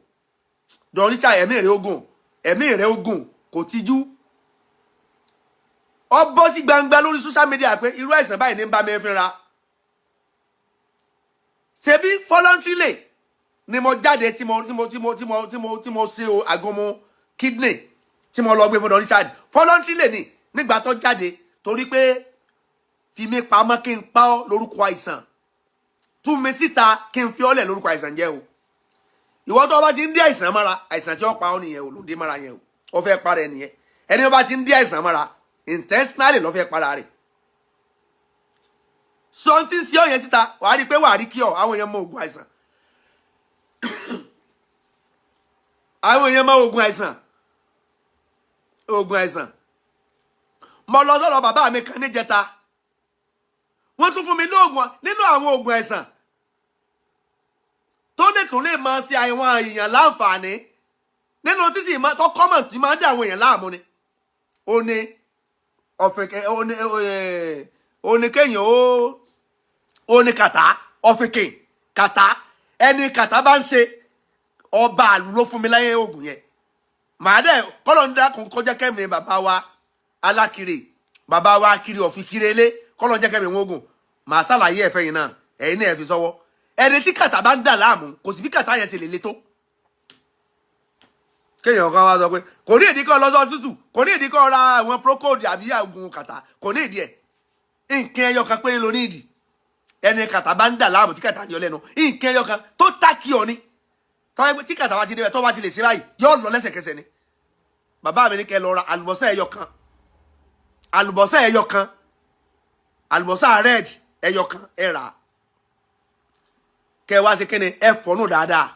Speaker 1: Don Richard, ẹ̀mí rẹ̀ ogun. Ẹ̀mí rẹ̀ ogun kò tijú. Ó bọ́ sí gbangba lórí social media pé irú àìsàn báyìí ní ń bá mi fínra. Ṣebí voluntarily ni mo jáde tí mo ṣe àgúnmu kidney tí mo lọ gbé fún Don Richard. Voluntarily ni nígbà tó jáde torí pé fi mí pamọ́ kí n pa ọ́ lórúkọ àìsàn, tú mi síta kí n fi ọ́ lẹ̀ lórúkọ àìsàn jẹ́ o. Ìwọ tó bá ti ń dí àìsàn mọ́ra, àìsàn tí ó pa ọ́ nìyẹn o, ló dé mọ́ra yẹn o, ó fẹ́ para ẹ nìyẹn. Ẹni tó bá ti ń dí àìsàn mọ́ra intentionally ló fẹ́ para rẹ̀. Sọ tí ń ṣe ọ yẹn síta, wàá rí i pé wàá rí kí ọ. Àwọn èèyàn mọ oògùn àìsàn, àwọn èèyàn mọ oògùn àìsàn, oògùn àìsàn. Mo lọ sọ́dọ̀ bàbá mi kan níjẹta, wọ́n tún fún mi lóògùn nínú àwọn oògùn àìsàn tó lè tún lè máa ṣe àwọn èèyàn láǹfààní nínú tí sì máa tó kọ́mọ̀ tí máa ń dá àwọn èèyàn láàmú ni. Ó ní ọ̀fìnkẹ́, ó ní kéèyàn ó ní kàtá, ọ̀fìnkẹ́ kàtá, ẹni kàtá bá ń ṣe ọba àlù ló fún mi láyé oògùn yẹn. Màá dẹ̀ kọ́lọ̀ ń dákun kọjá kẹ́mi bàbá wa alákiri, bàbá wa kiri ọ̀fìn kiri elé, kọ́lọ̀ ń jẹ́ kẹ́mi wọn oògùn. Màá ṣàlàyé ẹ̀fẹ́ yìí náà, ẹ̀yin náà ẹ̀ fi sọ́wọ́. Ẹni tí kàtá bá ń dà láàmú, kò sí bí kàtá yẹn ṣe lè le tó. Kéèyàn kan wá sọ pé kò ní ìdí kan lọ sí hospital, kò ní ìdí kan ra àwọn procold àbí oògùn kàtá, kò ní ìdí ẹ̀. Nǹkan ẹyọ kan péré ló ní ìdí. Ẹni kàtá bá ń dà láàmú, tí kàtá ń yọ lẹ́nu, nǹkan ẹyọ kan tó tákì ọ ni. Tọ́wọ́ tí kàtá bá ti débẹ̀, tó bá ti lè ṣe báyìí, yóò lọ lẹ́sẹ̀kẹsẹ̀ ni. Bàbá mi ní kẹ́ lọ ra àlùbọ́sà ẹyọ kan, àlùbọ́sà ẹyọ kan, àlùbọ́sà red ẹyọ kan, ẹ rà á. Kẹ́ wá ṣe kíni, ẹ fọ́nù dáadáa.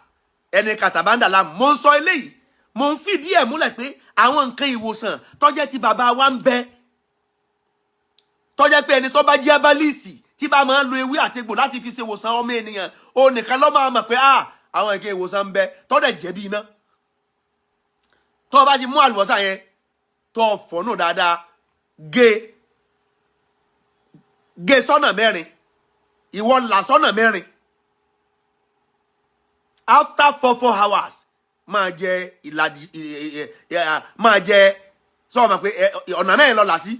Speaker 1: Ẹni kàtá bá ń dà láàmú, mo ń sọ eléyìí, mo ń fìdí ẹ̀ múlẹ̀ pé àwọn nǹkan ìwòsàn tó jẹ́ ti bàbá wa ń bẹ, tó jẹ́ pé ẹni tó bá jẹ́ abálíìsì tí bá máa ń lo ewé àtegbò láti fi ṣe ìwòsàn ọmọ ènìyàn, òun nìkan ló máa mọ̀ pé àwọn nǹkan ìwòsàn ń bẹ tó dẹ̀ jẹ́ bí iná. Tó o bá ti mú àlùbọ́sà yẹn, tó o fọ́nù dáadáa, gé gé sọ́nà mẹ́rin, ìwọ là sọ́nà mẹ́rin. After 4 hours, máa jẹ ìlàjì, máa jẹ. Sọ ma pé ọ̀nà mẹ́rin lọ là sí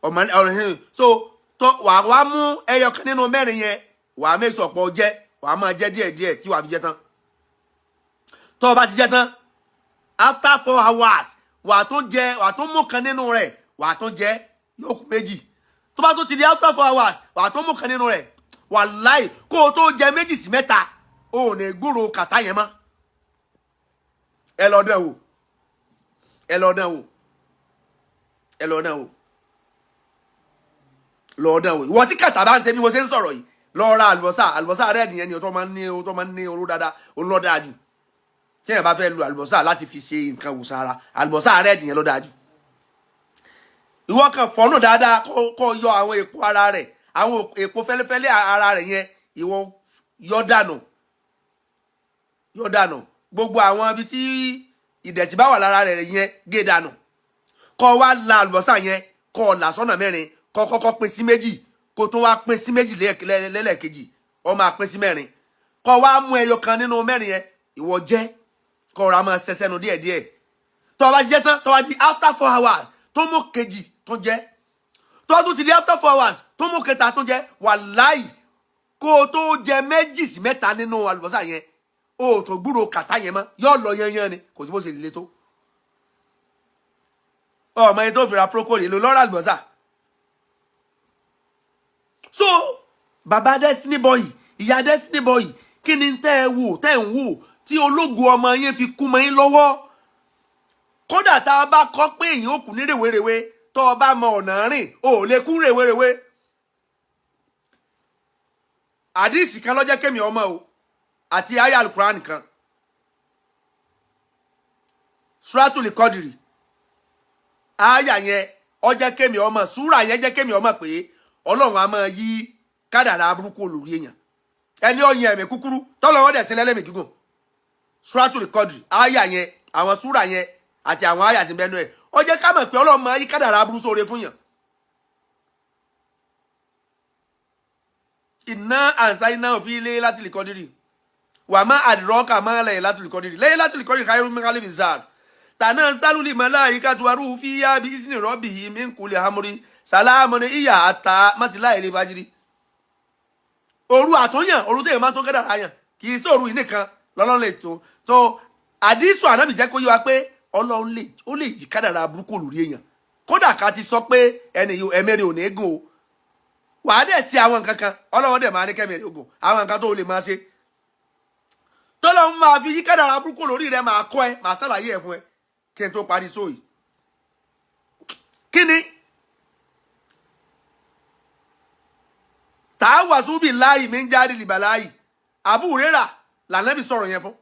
Speaker 1: ọmọ ọ̀rẹ́. So tó wà wá mú ẹyọ kan nínú mẹ́rin yẹn, wàá mẹ́sàn ọ̀pọ̀ jẹ, wàá máa jẹ díẹ̀ díẹ̀ tí wàá fi jẹ tán. Tó o bá ti jẹ tán, after 4 hours, wàá tún jẹ, wàá tún mú kan nínú rẹ̀, wàá tún jẹ, yóò kù méjì. Tó bá tún ti di after 4 hours, wàá tún mú kan nínú rẹ̀. Wàláì, kó o tó jẹ méjì sí mẹ́ta, o ò ní gbúrò kàtá yẹn mọ́. Ẹ lọ dán wò, ẹ lọ dán wò, ẹ lọ dán wò, lọ dán wò. Ìwọ tí kàtà bá ń ṣe bí mo ṣe ń sọ̀rọ̀ yìí, lọ ra àlùbọ́sà, àlùbọ́sà red yẹn ni o, tó máa ń ní o, tó máa ń ní oró dáadáa, ó lọ dáa jù. Tí èèyàn bá fẹ́ lu àlùbọ́sà láti fi ṣe nǹkan wòsàn ara, àlùbọ́sà red yẹn ló dáa jù. Ìwọ kan fọ́nù dáadáa, kó yọ àwọn èpo ara rẹ̀, àwọn èpo fẹ́lẹ́fẹ́lẹ́ ara rẹ̀ yẹn, ìwọ yọ dànù, yọ dànù. Gbogbo àwọn ibi tí ìdẹ̀tí bá wà lára rẹ̀ yẹn, gé dànù. Kó wá la àlùbọ́sà yẹn, kó là sọ́nà mẹ́rin, kó kọ́kọ́ pín sí méjì, kó tún wá pín sí méjì lẹ́lẹ́kejì, ó máa pín sí mẹ́rin. Kó wá mú ẹyọ kan nínú mẹ́rin yẹn, ìwọ jẹ, kó ra máa ṣẹṣẹnu díẹ̀díẹ̀. Tó bá jẹ tán, tó bá di after 4 hours, tó mú kejì tó jẹ, tó tún ti di after 4 hours, tó mú kẹta tó jẹ, wàláì, kó o tó jẹ méjì sí mẹ́ta nínú àlùbọ́sà yẹn, o ò tó gbúrò kàtá yẹn mọ́, yóò lọ yanyan ni. Kò sí bó ṣe le tó. Ọmọ yẹn tó fi ra procold èlò lọ́rọ̀ àlùbọ́sà. So bàbá Destiny Boy, ìyá Destiny Boy, kí ni tẹ́ ẹ wò, tẹ́ ẹ ń wò tí ológo ọmọ yẹn fi kú mọ́ yín lọ́wọ́? Kódà tá a bá kọ́ pé èèyàn ò kú ní rèwerèwe, tó o bá mọ ọ̀nà rìn, o ò lè kú rèwerèwe. Àdìsí kan ló jẹ́ kémi ọmọ o àti aya alukuran kan, Suratul Kọ́dìrì, aya yẹn ó jẹ́ kémi ọmọ, súrà yẹn jẹ́ kémi ọmọ pé Ọlọ́run á máa yí kádàrá burúkú olórí èèyàn. Ẹni ó yan ẹ̀mí kúkúrú, tọ́lọ́wọ́ dẹ̀ sí lẹ́lẹ́mì gígùn. Suratul Kọ́dìrì, aya yẹn, àwọn súrà yẹn àti àwọn aya tí ń bẹnu ẹ̀, ó jẹ́ ká mọ̀ pé Ọlọ́run máa yí kádàrá burú sóore fún yàn. Iná ànsá iná òfin ilé láti lè kọ́dírì wà má àdìrọ́kà má lẹ́yìn láti lè kọ́dírì lẹ́yìn láti lè kọ́dírì káyọ̀rù mẹ́kálí bizar tànà sálúlì màláíkà tuwaru fíyà bí ìsìn rọ́bì yìí mí kúlẹ̀ hamuri sàlámù ní ìyá àtà mátìlá ilé fàjírí. Òru àtúnyàn, òru téèyàn máa tó kẹ́dàrá yàn, kì í sí òru yìí nìkan lọ́lọ́run lè tó tó. Àdìsù ànábì jẹ́ kó yé wa pé Ọlọ́run lè, ó lè yí kádàrá burúkú lórí èèyàn. Kódà ká ti sọ pé ẹni yìí ẹ̀mẹ́rin ò ní gùn o, wàá dẹ̀ sí àwọn nǹkan kan, Ọlọ́run dẹ̀ máa ní kẹ́mẹ̀rẹ̀ ogun, àwọn nǹkan tó lè máa ṣe tọ́lọ́run máa fi yí kádàrá burúkú lórí rẹ, máa kọ́ ẹ, máa ṣàlàyé ẹ fún ẹ kí n tó parí sóyìí. Kí ni Tàwàsú bí láàyè mi ń jáde lìbàláyì. Abu Huraira lànàbì sọ̀rọ̀ yẹn fún.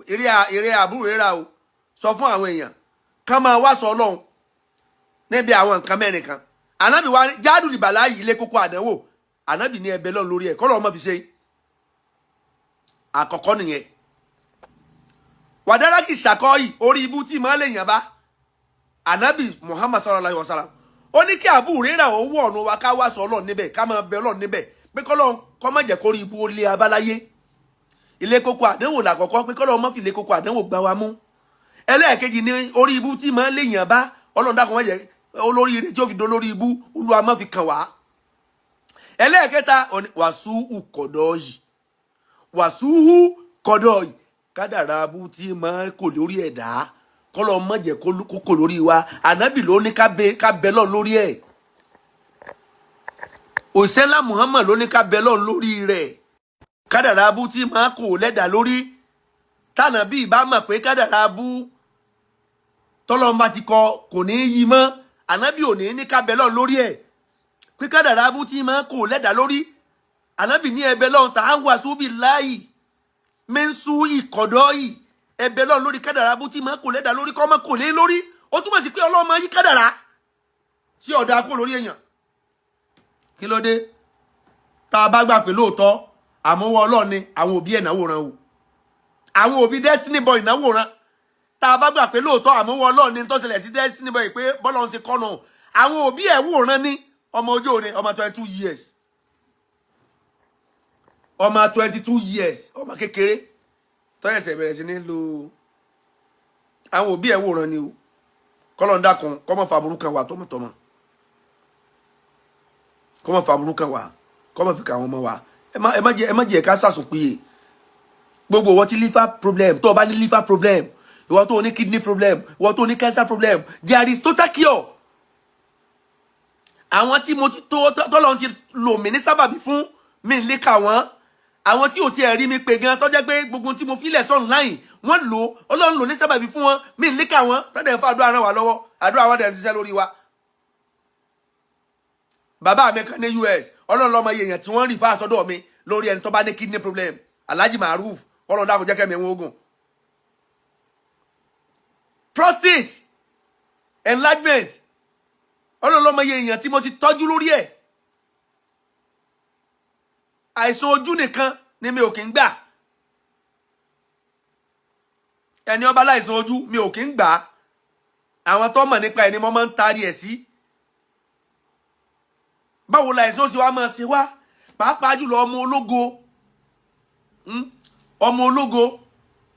Speaker 1: Eré Abu Huraira o, sọ fún àwọn èèyàn kán máa wá sọ Ọlọ́run níbi àwọn nǹkan mẹ́rin kan. Ànábì wa jádù lìbàláyì, ilé kókó àdánwò. Ànábì ní ẹbẹ lọ́run lórí ẹ̀, kọ́ lọ́ọ́ mọ́ fi ṣe. Àkọ́kọ́ nìyẹn. Wàdáràkì ṣàkọ́yì, orí ibú tí màá lè yàn bá. Ànábì Muhammad sallallahu alayhi wa sallam, ó ní kí Abu Huraira ó wọ̀ ọ̀nà wa, ká wá sọ Ọlọ́run níbẹ̀, ká máa bẹ Ọlọ́run níbẹ̀ pé kọ́lọ́run kó má jẹ́ kórí ibú ó lé abáláyé. Ilé kókó àdánwò làkọ́kọ́, pé kọ́lọ́run má fi ilé kókó àdánwò gbá wa mú. Ẹlẹ́ẹ̀kejì ní orí ibú tí màá lè yàn bá. Ọlọ́run dákun, má jẹ́ olórí ire tí ó fi dolórí ibú, Olúwa má fi kàn wá. Ẹlẹ́ẹ̀kẹta, wàsúù kọ̀dọ̀ yìí, wàsúù kọ̀dọ̀ yìí, kádàrá abú tí máa kò lórí ẹ̀dá, kọ́lọ́ má jẹ́ kó kò lórí wa. Ànábì ló ní ká bẹ lọ́n lórí ẹ̀. Òṣèlá Muhammad ló ní ká bẹ lọ́n lórí rẹ̀. Kádàrá abú tí máa kò lẹ́dà lórí, tànàbí bá mọ̀ pé kádàrá abú tọ́lọ́n bá ti kọ kò ní í yí mọ́, ànábì ò ní ní ká bẹ lọ́n lórí ẹ̀ pé kádàrá abú tí máa kò lẹ́dà lórí. Ànábì ní ẹbẹ lọ́n tà á wà súbì láàyè mẹ́ńsú ìkọ̀dọ̀ yìí, ẹbẹ lọ́n lórí kádàrá abú tí máa kò lẹ́dà lórí, kọ́ máa kò lé lórí. Ó túmọ̀ sí pé Ọlọ́run máa yí kádàrá tí ọ̀dà kò lórí èèyàn. Kí ló dé tá a bá gbà pé lóòótọ́ àmúwọ́ Ọlọ́run ni àwọn òbí ẹ̀ náwó ran o, àwọn òbí Destiny Boy náwó ran. Tá a bá gbà pé lóòótọ́ àmúwọ́ Ọlọ́run ni tó ṣẹlẹ̀ sí Destiny Boy, pé bọ́lá ń ṣe kọ́nà, àwọn òbí ẹ̀ wòran ní ọmọ ojú òní, ọmọ 22 years, ọmọ 22 years, ọmọ kékeré tọ́yẹ̀sẹ̀ bẹ̀rẹ̀ sí ní lo, àwọn òbí ẹ̀ wòran ni o. Kọ́lọ́n dákun, kọ́mọ fàbúrú kan wà tọmọtọmọ, kọ́mọ fàbúrú kan wà, kọ́mọ fi kà àwọn ọmọ wa. Ẹ má jẹ́ ká sàsùn péye. Gbogbo ìwọ tí liver problem, tó o bá ní liver problem, ìwọ tó o ní kidney problem, ìwọ tó o ní cancer problem, there is total cure. Àwọn tí mo ti tó tọ́lọ́run ti lò mí ní sábàbí fún mi ń lè kà wọ́n. Àwọn tí ò tiẹ̀ rí mi pè gan, tó jẹ́ pé gbogbo tí mo filẹ̀ sọ̀rọ̀ láyìn wọ́n lò ó, Ọlọ́run lò ní sábàbí fún wọn, mi ń lè kà wọ́n. Tọ́jà ń fa àdúrà ràn wá lọ́wọ́, àdúrà wọn dẹ̀ ń ṣiṣẹ́ lórí wa. Bàbá mi kan ní US, Ọlọ́run lọ́mọ èèyàn tí wọ́n rí fáà sọ́dọ̀ mi lórí ẹni tó bá ní kidney problem, Alhaji Maruf. Ọlọ́run dákun, jẹ́ kẹ́mi ẹ̀wọ̀n ogun. Prostate enlargement, Ọlọ́run lọ́mọ èèyàn tí mo ti tọ́jú lórí ẹ̀. Àìsàn ojú nìkan ni mi ò kí ń gbà. Ẹni ọba láìsàn ojú, mi ò kí ń gbà. Àwọn tó mọ̀ nípa ẹ̀ ni mo máa ń taari ẹ̀ sí. Báwo láìsàn ó sì wá máa ṣe wá, pàápàá jùlọ ọmọ ológo, ọmọ ológo,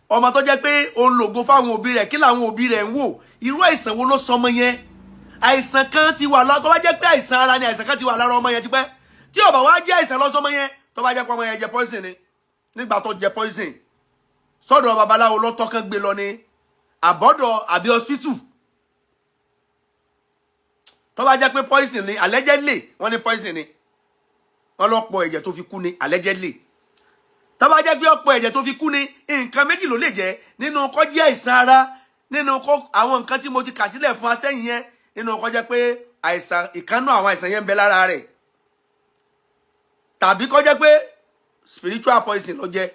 Speaker 1: ọmọ tó jẹ́ pé òun lògo fáwọn òbí rẹ̀, kí làwọn òbí rẹ̀ ń wò? Irú àìsàn wo ló sọmọ yẹn? Àìsàn kan ti wà lọ, tó bá jẹ́ pé àìsàn ara ni, àìsàn kan ti wà lára ọmọ yẹn tipẹ́. Tí ó bá wá jẹ́ àìsàn lọ́sọmọ yẹn, tó bá jẹ́ pé ọmọ yẹn jẹ poison ni, nígbà tó jẹ poison, sọ́dọ̀ babaláwo lọ́tọ́ kan gbé lọ ní àbọ̀dọ̀ àbí hospital? Tó bá jẹ́ pé poison ni, allegedly wọ́n ní poison ni, wọ́n lọ pọ̀ ẹ̀jẹ̀ tó fi kú ni, allegedly. Tó bá jẹ́ pé ọ̀pọ̀ ẹ̀jẹ̀ tó fi kú ni, nǹkan méjì ló lè jẹ́: nínú kó jẹ́ àìsàn ara, nínú kó àwọn nǹkan tí mo ti kà sílẹ̀ fún asẹ́yìn yẹn, nínú kó jẹ́ pé àìsàn ìkánú àwọn àìsàn yẹn ń bẹ lára rẹ̀, tàbí kó jẹ́ pé spiritual poison ló jẹ́,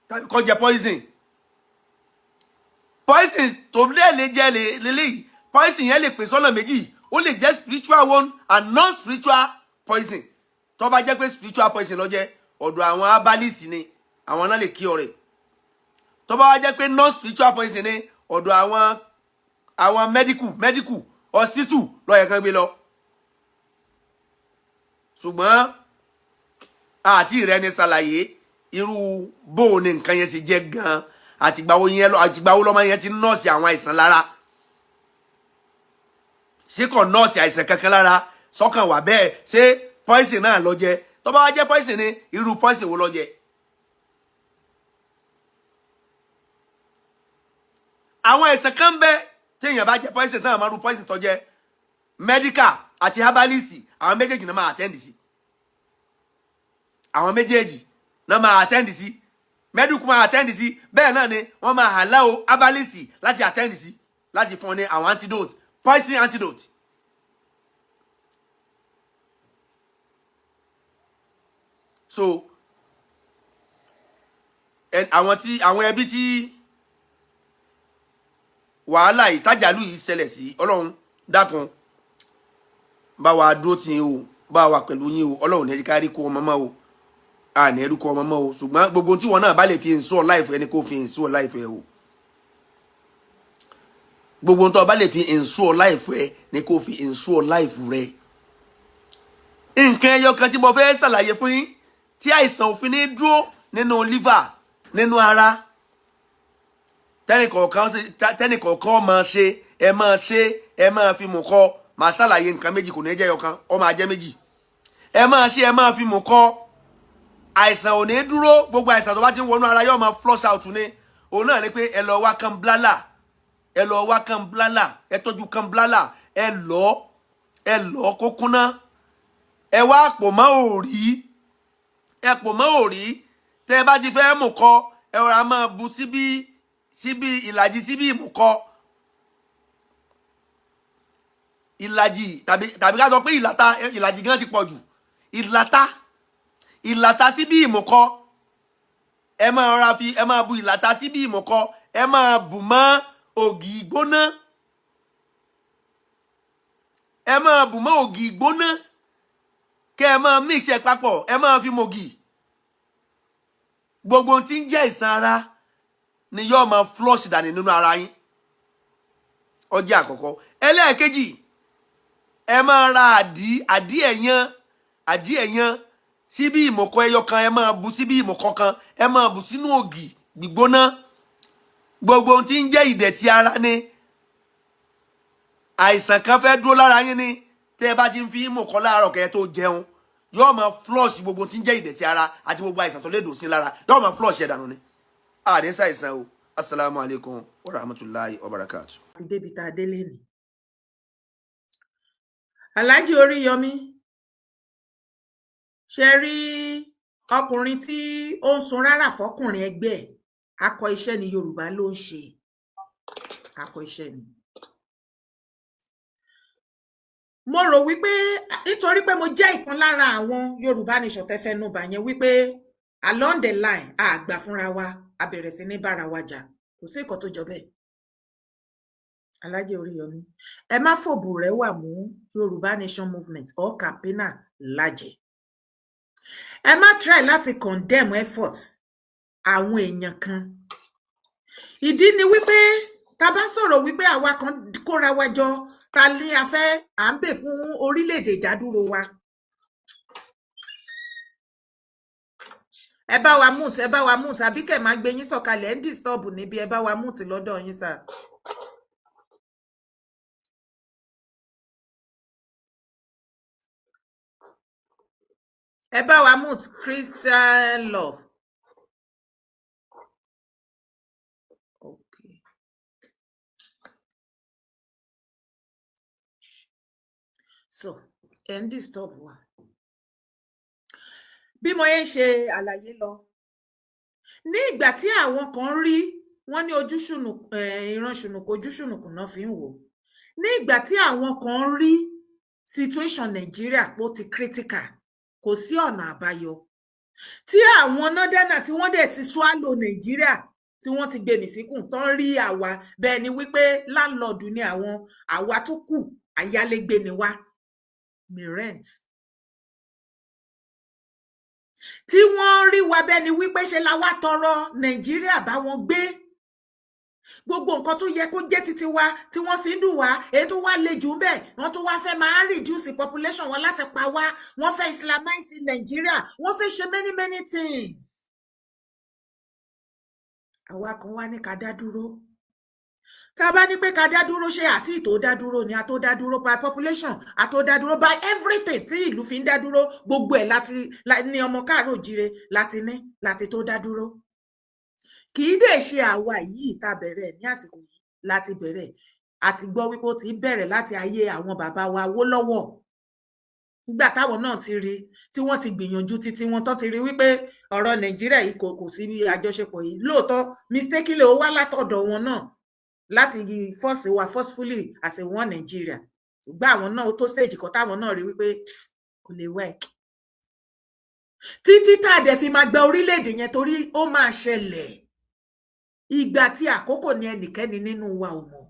Speaker 1: tàbí kó jẹ́ poison. Poison tó lè jẹ́ lélẹ́yìí, poison yẹn lè pín sọ́nà méjì. Ó lè jẹ́ spiritual one and non-spiritual poison. Tó bá jẹ́ pé spiritual poison ló jẹ́, ọ̀dọ̀ àwọn herbalist ni, àwọn náà lè kí ọ̀rẹ́. Tó bá wá jẹ́ pé non-spiritual poison ni, ọ̀dọ̀ àwọn medical hospital ló yẹ kán gbé lọ. Ṣùgbọ́n àti ìrẹni ṣàlàyé irú bóun ni nǹkan yẹn ṣe jẹ́ gan-an, àtìgbàwo yẹn àtìgbàwo lọ́mọ yẹn ti nọ́ọ̀sì àwọn àìsàn lára. Ṣé kò nọ́ọ̀sì àìsàn kankan lára, sọ́kàn wà bẹ́ẹ̀? Ṣé poison náà ló jẹ? Tó bá wá jẹ́ poison ni, irú poison wo ló jẹ? Àwọn àìsàn kan bẹ téèyàn bá jẹ poison tán, àmọ́ irú poison tó jẹ, medical àti herbalist, àwọn méjèèjì náà máa attend sí. Àwọn méjèèjì náà máa attend sí. Medical máa attend sí, bẹ́ẹ̀ náà ni wọ́n máa allow herbalist láti attend sí, láti fún ọ ní àwọn antidote, poison antidote. So àwọn tí àwọn ẹbí tí wàhálà ìtajàlú yìí ṣẹlẹ̀ sí, Ọlọ́run dákun bá wa dúró tì yín o, bá wa pẹ̀lú yín o. Ọlọ́run ní ẹ jẹ́ ká rí kó ọmọ mọ́ o, àní ẹrú kó ọmọ mọ́ o. Ṣùgbọ́n gbogbo tí wọn náà bá lè fi ensure life ẹni, kó fi ensure life ẹ o. Gbogbo tó bá lè fi ensure life ẹ ni kó fi ensure life rẹ. Nǹkan ẹyọ kan tí mo fẹ́ ṣàlàyé fún yín tí àìsàn òfin ní dúró nínú liver, nínú ara, tẹ́nìkọ̀ọ̀kan máa ṣe, ẹ máa ṣe, ẹ máa fi mú kọ́. Màá ṣàlàyé nǹkan méjì, kò ní jẹ́ ẹyọkan, ó máa jẹ́ méjì. Ẹ máa ṣe, ẹ máa fi mú kọ́, àìsàn ò ní dúró. Gbogbo àìsàn tó bá ti ń wọnú ara yóò máa flush out ní. Òun náà ni pé ẹ lọ wá kan blálà, ẹ lọ wá kan blálà, ẹ tọ́jú kan blálà, ẹ lọ, ẹ lọ kó kúnná, ẹ wá pò mọ́ òrí, ẹ pò mọ́ òrí. Tẹ́ ẹ bá ti fẹ́ mú kọ́, ẹ rọra máa bu síbí síbí, ìlàjì síbí ìmùkọ, ìlàjì tàbí ká sọ pé ìlàta, ìlàjì gan ti pọ̀ jù, ìlàta, ìlàta síbí ìmùkọ. Ẹ máa rọra fi, ẹ máa bu ìlàta síbí ìmùkọ, ẹ máa bù mọ́ ògì gbóná, ẹ máa bù mọ́ ògì gbóná, kẹ́ ẹ máa mix ẹ papọ̀, ẹ máa fi mògì. Gbogbo ohun tí ń jẹ́ ìsan ara ni yóò máa flush dànù nínú ara yín. Ọjọ́ àkọ́kọ́. Ẹlẹ́ẹ̀kejì, ẹ máa ra àdí, àdí ẹ̀yán, àdí ẹ̀yán síbí ìmọ̀kọ ẹyọ kan, ẹ máa bu síbí ìmọ̀kọ kan, ẹ máa bu sínú ògì gbígbóná. Gbogbo ohun tí ń jẹ́ ìdẹ̀tí ara ni, àìsàn kan fẹ́ dúró lára yín ni, tẹ́ ẹ bá ti ń fi ìmọ̀kọ láàárọ̀ kẹ́ ẹ tó jẹun, yóò máa flush gbogbo ohun tí ń jẹ́ ìdẹ̀tí ara àti gbogbo àìsàn tó lè dò sí lára, yóò máa flush ẹ̀ dànù ni. Àní ṣàìsàn o. Asalaamu alaykum wa rahmatulahi wa barakatu.
Speaker 3: Fi débi tá a délé ni Alhaji Oríyọmí ṣe rí ọkùnrin tí ó ń sun rárá fọkùnrin ẹgbẹ́ ẹ̀. Akọ iṣẹ́ ni Yorùbá ló ń ṣe, akọ iṣẹ́ ni. Mo rò wípé nítorí pé mo jẹ́ ìkan lára àwọn Yorùbá Nation tẹ́ fẹ́ nù bà yẹn, wípé along the line a gbà fúnra wa, a bẹ̀rẹ̀ sí ní bára wa jà, kò sí nǹkan tó jọ bẹ́ẹ̀. Alhaji Oríyọmí, ẹ má fòbù rẹ wà mú Yorùbá Nation movement or campaigner lájẹ. Ẹ má try láti condemn effort àwọn èèyàn kan. Ìdí ni wípé tá bá sọ̀rọ̀ wípé àwa kan kóra wa jọ, ta ní a fẹ́ à ń bè fún orílẹ̀-èdè ìdádúró wa. Ẹ bá wa mute, ẹ bá wa mute, àbí kẹ̀ máa gbé yín sọ̀kalẹ̀, ẹ̀ ń disturb níbi. Ẹ bá wa mute lọ́dọ̀ yín sà. Ẹ bá wa mute Christian Love. Okay. So ẹ ń disturb wa. Bí mo yẹn ń ṣe àlàyé lọ, ní ìgbà tí àwọn kan rí wọn ní ojú ìran ṣùnùkùn, ojú ṣùnùkùn náà fi ń wò. Ní ìgbà tí àwọn kan rí situation Nàìjíríà pé ó ti critical, kò sí ọ̀nà àbáyọ, tí àwọn nọ́dánà tí wọ́n dẹ̀ ti swallow Nàìjíríà, tí wọ́n ti gbé mì síkùn tán, rí àwa bẹ́ẹ̀ ni wípé láńlọ́ọ̀dù ni àwọn, àwa tó kù ayálégbé ni wá, mi rent. Tí wọ́n rí wa bẹ́ẹ̀ ni wípé ṣe la wá tọrọ Nàìjíríà bá wọn gbé gbogbo nǹkan tó yẹ kó jẹ́ títí wa tí wọ́n fi ń dùn wá. Èyí tó wá le jù ń bẹ̀, wọ́n tó wá fẹ́ máa reduce population wọn láti pa wá, wọ́n fẹ́ islamize Nàìjíríà, wọ́n fẹ́ ṣe many many things. Àwa kan wá ní ká dá dúró. Tá a bá ní pé ká dá dúró, ṣé àti ìtò dá dúró ni? A tó dá dúró by population, a tó dá dúró by everything tí ìlú fi ń dá dúró, gbogbo ẹ̀ láti ní ọmọ káàárọ̀ òjíire láti ní láti tó dá dúró. Kì í dẹ̀ ṣe àwa yìí tá a bẹ̀rẹ̀ ní àsìkò yìí láti bẹ̀rẹ̀. Àti gbọ́ wípé ó ti bẹ̀rẹ̀ láti ayé àwọn bàbá wa Awólọ́wọ̀, nígbà táwọn náà ti rí tí wọ́n ti gbìyànjú títí wọn tó ti rí wípé ọ̀rọ̀ Nàìjíríà yìí kò sí àjọṣepọ̀ yìí. Lóòótọ́, mistakenly, ó wá látọ̀dọ̀ wọn náà láti force wa forcefully as a one Nigeria. Ṣùgbọ́n àwọn náà, ó tó stage kan táwọn náà rí wípé kò lè work. Títí tá a dẹ̀ fi máa gba orílẹ̀-èdè yẹn, torí ó máa ṣẹlẹ̀, ìgbà tí àkókò ní ẹnikẹ́ni nínú wa ò mọ̀.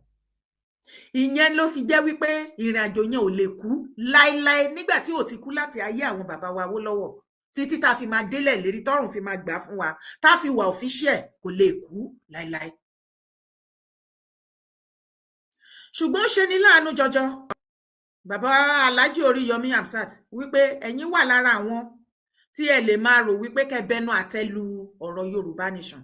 Speaker 3: Ìyẹn ló fi jẹ́ wípé ìrìn àjò yẹn ò lè kú láéláé, nígbà tí ò ti kú láti ayé àwọn bàbá wa Awólọ́wọ̀ títí tá a fi máa délẹ̀ lérí, tọ́run fi máa gbà fún wa, tá a fi wà official, kò lè kú láéláé. Ṣùgbọ́n ó ṣe ní láàánú jọjọ, bàbá Alhaji Oríyọmí Hamzat, wípé ẹ̀yin wà lára àwọn tí ẹ lè máa rò wípé kẹ́ bẹnu àtẹ́ lu ọ̀rọ̀ Yorùbá Nation,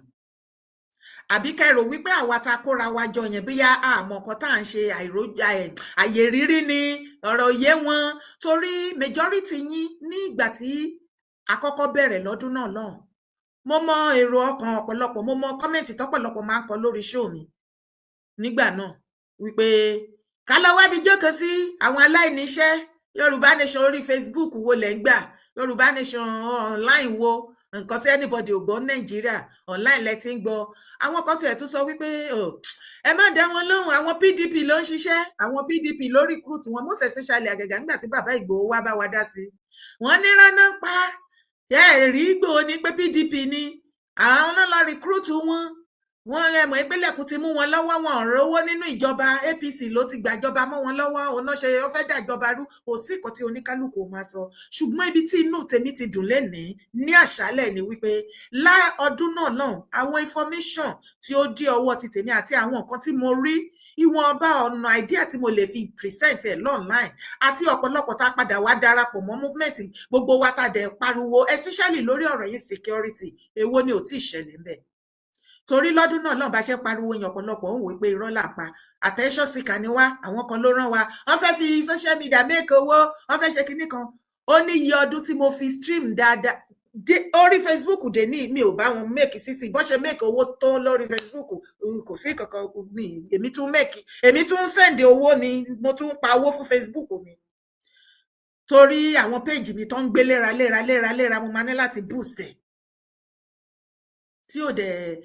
Speaker 3: àbí kẹ́ rò wípé àwa ta kóra wa jọ yẹn, bóyá àmọ́ nǹkan tá à ń ṣe, àyè rírí ni ọ̀rọ̀ yé wọn. Torí majority yín, ní ìgbà tí àkọ́kọ́ bẹ̀rẹ̀ lọ́dún náà lọ́hùn, mo mọ èrò ọkàn ọ̀pọ̀lọpọ̀, mo mọ comment tọ́pọ̀lọpọ̀ máa ń kọ lórí show mi nígbà náà wípé ká lọ wábi jókòó sí, àwọn aláìníṣẹ́, Yorùbá Nation orí Facebook wo lẹ̀ ń gbà, Yorùbá Nation online wo, nǹkan tí anybody ò gbọ́ Nàìjíríà, online lẹ ti ń gbọ́. Àwọn kan tiẹ̀ tún sọ wípé ẹ má dá wọn lóhùn, àwọn PDP ló ń ṣiṣẹ́, àwọn PDP ló recruit wọn, most especially àgàgà nígbà tí bàbá Ìgbòho wá bá wa dá sí. Wọn ní rárá pa ṣe é rí Ìgbòho ní pé PDP ni àwọn náà lọ recruit wọn. Wọn ẹ mọ̀ ìpínlẹ̀kùn ti mú wọn lọ́wọ́, wọn ò rówó nínú ìjọba, APC ló ti gbàjọba mọ́ wọn lọ́wọ́, òun náà ṣe ó fẹ́ dàjọba rú. Kò sí nǹkan tí oníkálukú máa sọ, ṣùgbọ́n ibi tí inú tèmi ti dùn lénìí ní àṣálẹ̀ ni wípé lá ọdún náà lọ́hùn, àwọn information tí ó dé ọwọ́ ti tèmi àti àwọn nǹkan tí mo rí, ìwọ̀nba ọ̀nà idea tí mo lè fi present ẹ̀ online, àti ọ̀pọ̀lọpọ̀ tá a padà wá darapọ̀ mọ́ movement, gbogbo wa tá a dẹ̀ pariwo, especially lórí ọ̀rọ̀ yìí, security, èwo ni ò tí ì ṣẹlẹ̀ ńbẹ̀? Torí lọ́dún náà lọ́n bá ṣe pariwo yẹn, ọ̀pọ̀lọpọ̀ ń wò pé irọ́ là ń pa, attention seeker ni wá, àwọn kan ló rán wa, wọ́n fẹ́ fi social media make owó, wọ́n fẹ́ ṣe kinní kan. Ó ní iye ọdún tí mo fi stream dáadáa dé orí Facebook dé ní mi ò bá wọn make sísì bó ṣe make owó tó lórí Facebook, kò sí kankan mi. Èmi tún make, èmi tún send owó ni, mo tún pa owó fún Facebook mi, torí àwọn page mi tó ń gbé léra léra léra léra, mo máa ní láti boost ẹ̀, tí ò dẹ̀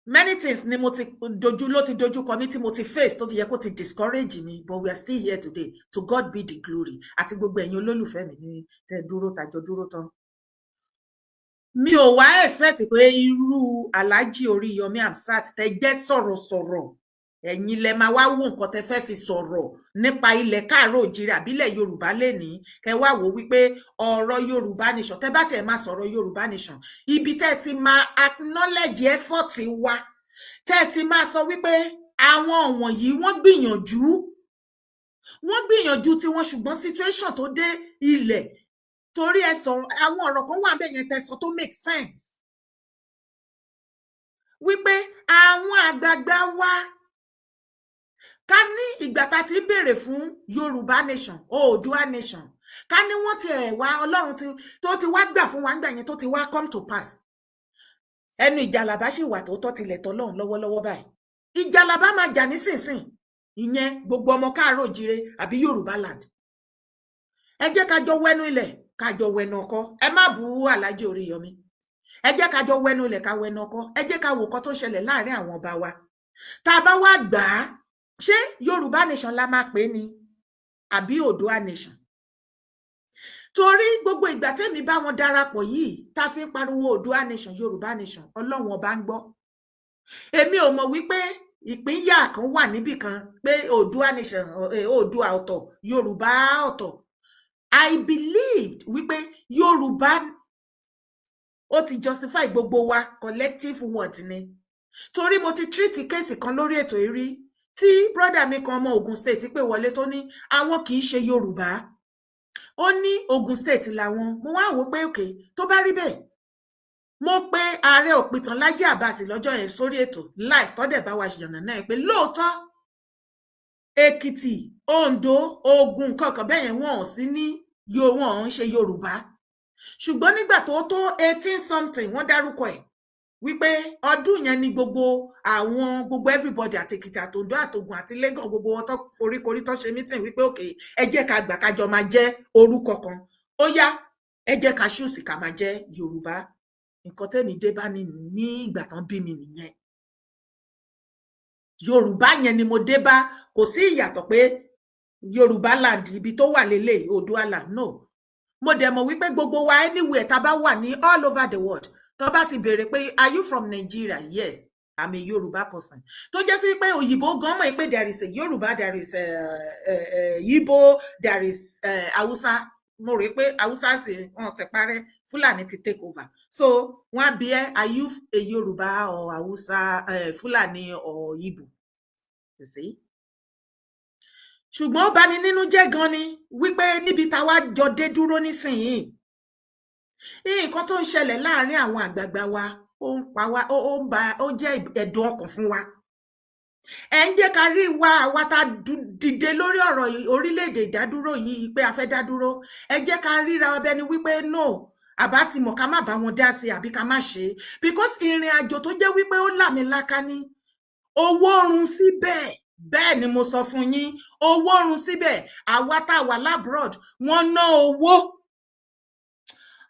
Speaker 3: many things ni mo ti dojú ló ti dojú kọ mi, tí mo ti face, tó ti yẹ kó ti discourage mi, but we are still here today. To God be the glory, àti gbogbo ẹ̀yin olólùfẹ́ mi ní tẹ́ dúró tàjọ dúró tán. Mi ò wá expect pé irú Alhaji Oríyọmí Hamzat tẹ́ jẹ́ sọ̀rọ̀sọ̀rọ̀, ẹ̀yin lẹ máa wá wo nǹkan tẹ́ fẹ́ fi sọ̀rọ̀ nípa ilẹ̀ káàárọ̀ òjìrè àbílẹ̀ Yorùbá lẹ́ni, kẹ́ wá wò wípé ọ̀rọ̀ Yorùbá Nation, tẹ́ bá tẹ̀ máa sọ̀rọ̀ Yorùbá Nation, ibi tẹ́ ti máa acknowledge effort wa, tẹ́ ti máa sọ wípé àwọn wọ̀nyí wọ́n gbìyànjú, wọ́n gbìyànjú tiwọn, ṣùgbọ́n situation tó dé ilẹ̀, torí ẹ sọ̀rọ̀, àwọn ọ̀rọ̀ kan wà bẹ́ẹ̀ yẹn tẹ́ sọ tó make sense, wípé àwọn àgbààgbà wa, ká ní ìgbà tá a ti ń béèrè fún Yorùbá Nation, Oòduà Nation, ká ní wọ́n ti ẹ̀ wá, Ọlọ́run tó ti wá gbà fún wa ńgbà yẹn, tó ti wá come to pass, ẹnu ìjàlàbá sì wà tó tọ́ tilẹ̀ tọ́lọ́run lọ́wọ́lọ́wọ́ báyìí. Ìjàlàbá máa jà nísinsìn, ìyẹn gbogbo ọmọ káàárọ̀ òjíire àbí Yorùbá land, ẹ jẹ́ ká jọ wẹnu ilẹ̀, ká jọ wẹnu ọkọ. Ẹ má bú Alhaji Oríyọmí. Ẹ jẹ́ ká jọ wẹnu ilẹ̀, ká wẹnu ọkọ. Ẹ jẹ́ ká wò kọ́ tó ń ṣẹlẹ̀ láàrin àwọn ọba wa. Tá a bá wá gbà á, ṣé Yorùbá Nation la máa pè ní àbí Oòduà Nation? Torí gbogbo ìgbà tẹ́mi bá wọn darapọ̀ yìí, tá a fi ń pariwo Oòduà Nation, Yorùbá Nation, Ọlọ́run ọba ń gbọ́, èmi ò mọ̀ wípé ìpínyà kan wà níbì kan pé Oòduà Nation, Oòduà ọ̀tọ̀, Yorùbá ọ̀tọ̀. I believed wípé Yorùbá ó ti justify gbogbo wa, collective word ni. Torí mo ti treat case kan lórí ètò ìrí tí brother mi kan, ọmọ Ogun State, pé wọlé, tó ní àwọn kì í ṣe Yorùbá, ó ní Ogun State làwọn. Mo wá wò pé òkè tó bá rí bẹ́ẹ̀, mo pe ààrẹ òpìtàn Lájí Abbas lọ́jọ́ yẹn sórí ètò live, tọ́dẹ̀ bá wa ṣìyànnà náà pé lóòótọ́ Èkìtì, Oǹdó, Ògùn kankan bẹ́ẹ̀ yẹn, wọn ò sí ní, wọn ò ń ṣe Yorùbá. Ṣùgbọ́n nígbà tó tó 18 something, wọ́n dárúkọ ẹ̀ wípé ọdún yẹn ni gbogbo àwọn, gbogbo everybody, àti Èkìtì, àtòǹdó, àtògùn àti Lagos, gbogbo wọn tó foríkorí tó ṣe meeting wípé òkè, ẹ jẹ́ ká gbà kájọ máa jẹ́ orúkọ kan, ó yá, ẹ jẹ́ ká ṣùsì ká máa jẹ́ Yorùbá. Nǹkan tẹ́mi dé bá ní ní ìgbà tán bí mi nìyẹn. Yorùbá yẹn ni mo dé bá. Kò sí ìyàtọ̀ pé Yorùbá land ibi tó wà lélẹ̀, Oòduà land, no. Mo dẹ̀ mọ̀ wípé gbogbo wa, anywhere tá a bá wà ní all over the world, tó bá ti béèrè pé, "Are you from Nigeria?" "Yes, I'm a Yoruba person." Tó jẹ́ sí pé òyìnbó gan mọ̀ pé there is a Yoruba, there is a Igbo, there is Hausa. Mo rò pé Hausa sì wọn ti parẹ́, Fúlàní ti take over. So wọ́n á bi ẹ́, "Are you a Yoruba or Hausa, Fúlàní or Igbo?" You see? Ṣùgbọ́n ó bani nínú jẹ́ gan ni wípé níbi táwa jọ dé dúró nísìnyìí, nǹkan tó ń ṣẹlẹ̀ láàrin àwọn àgbààgbà wa, ó ń pa wá, ó ń ba, ó jẹ́ ẹ̀dùn ọkàn fún wa. Ẹ ń jẹ́ ká rí wa, àwa tá dìde lórí ọ̀rọ̀ orílẹ̀-èdè ìdádúró yìí pé a fẹ́ dá dúró, ẹ jẹ́ ká ríra ọbẹ̀ ni wípé no, àbá ti mọ̀ ká má bá wọn dá sí àbí ká má ṣe é, because ìrìn àjò tó jẹ́ wípé ó làmìlaka ní owó run síbẹ̀. Bẹ́ẹ̀ ni mo sọ fún yín, owó run síbẹ̀. Àwa tá a wà l'abroad, wọ́n ná owó.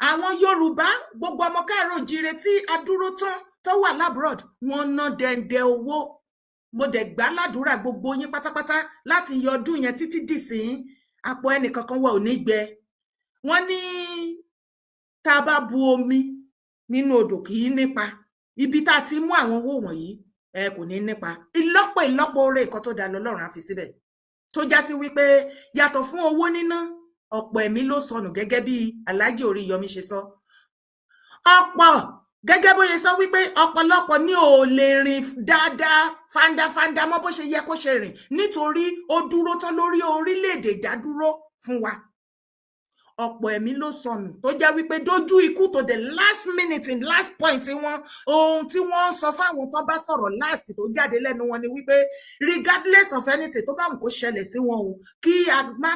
Speaker 3: Àwọn Yorùbá, gbogbo ọmọ káàárọ̀ òjíire tí a dúró tán tó wà l'abroad, wọ́n ná dẹ̀ǹdẹ̀ owó. Mo dẹ̀ gbà ládùúrà, gbogbo yín pátápátá, láti yọ ọdún yẹn títí dìsín, àpò ẹnìkankan wa ò ní gbẹ. Wọ́n ní tá a bá bu omi nínú odò, kì í nípa. Ibi tá a ti mú àwọn owó wọ̀nyí, ẹ kò ní nípa. Ìlọ́pọ̀ ìlọ́pọ̀ oore, nǹkan tó dáa lọ́lọ́run á fi síbẹ̀, tó já sí wípé yàtọ̀ fún owó níná, ọ̀pọ̀ ẹ̀mí ló sọnù, gẹ́gẹ́ bí Alhaji Oríyọmí ṣe sọ. Ọ̀pọ̀, gẹ́gẹ́ bó ṣe sọ wípé ọ̀pọ̀lọpọ̀ ní ò lè rìn dáadáa fandafanda mọ́ bó ṣe yẹ kó ṣe rìn, nítorí ó dúró tán lórí orílẹ̀-èdè ìdádúró fún wa. Ọ̀pọ̀ ẹ̀mí ló sọnù, tó jẹ́ wípé dójú ikú, to the last minute, in last point wọn, ohun tí wọ́n ń sọ fáwọn tó bá sọ̀rọ̀ last tó jáde lẹ́nu wọn ni wípé regardless of anything tó bá wù kó ṣẹlẹ̀ sí wọn o, kí a má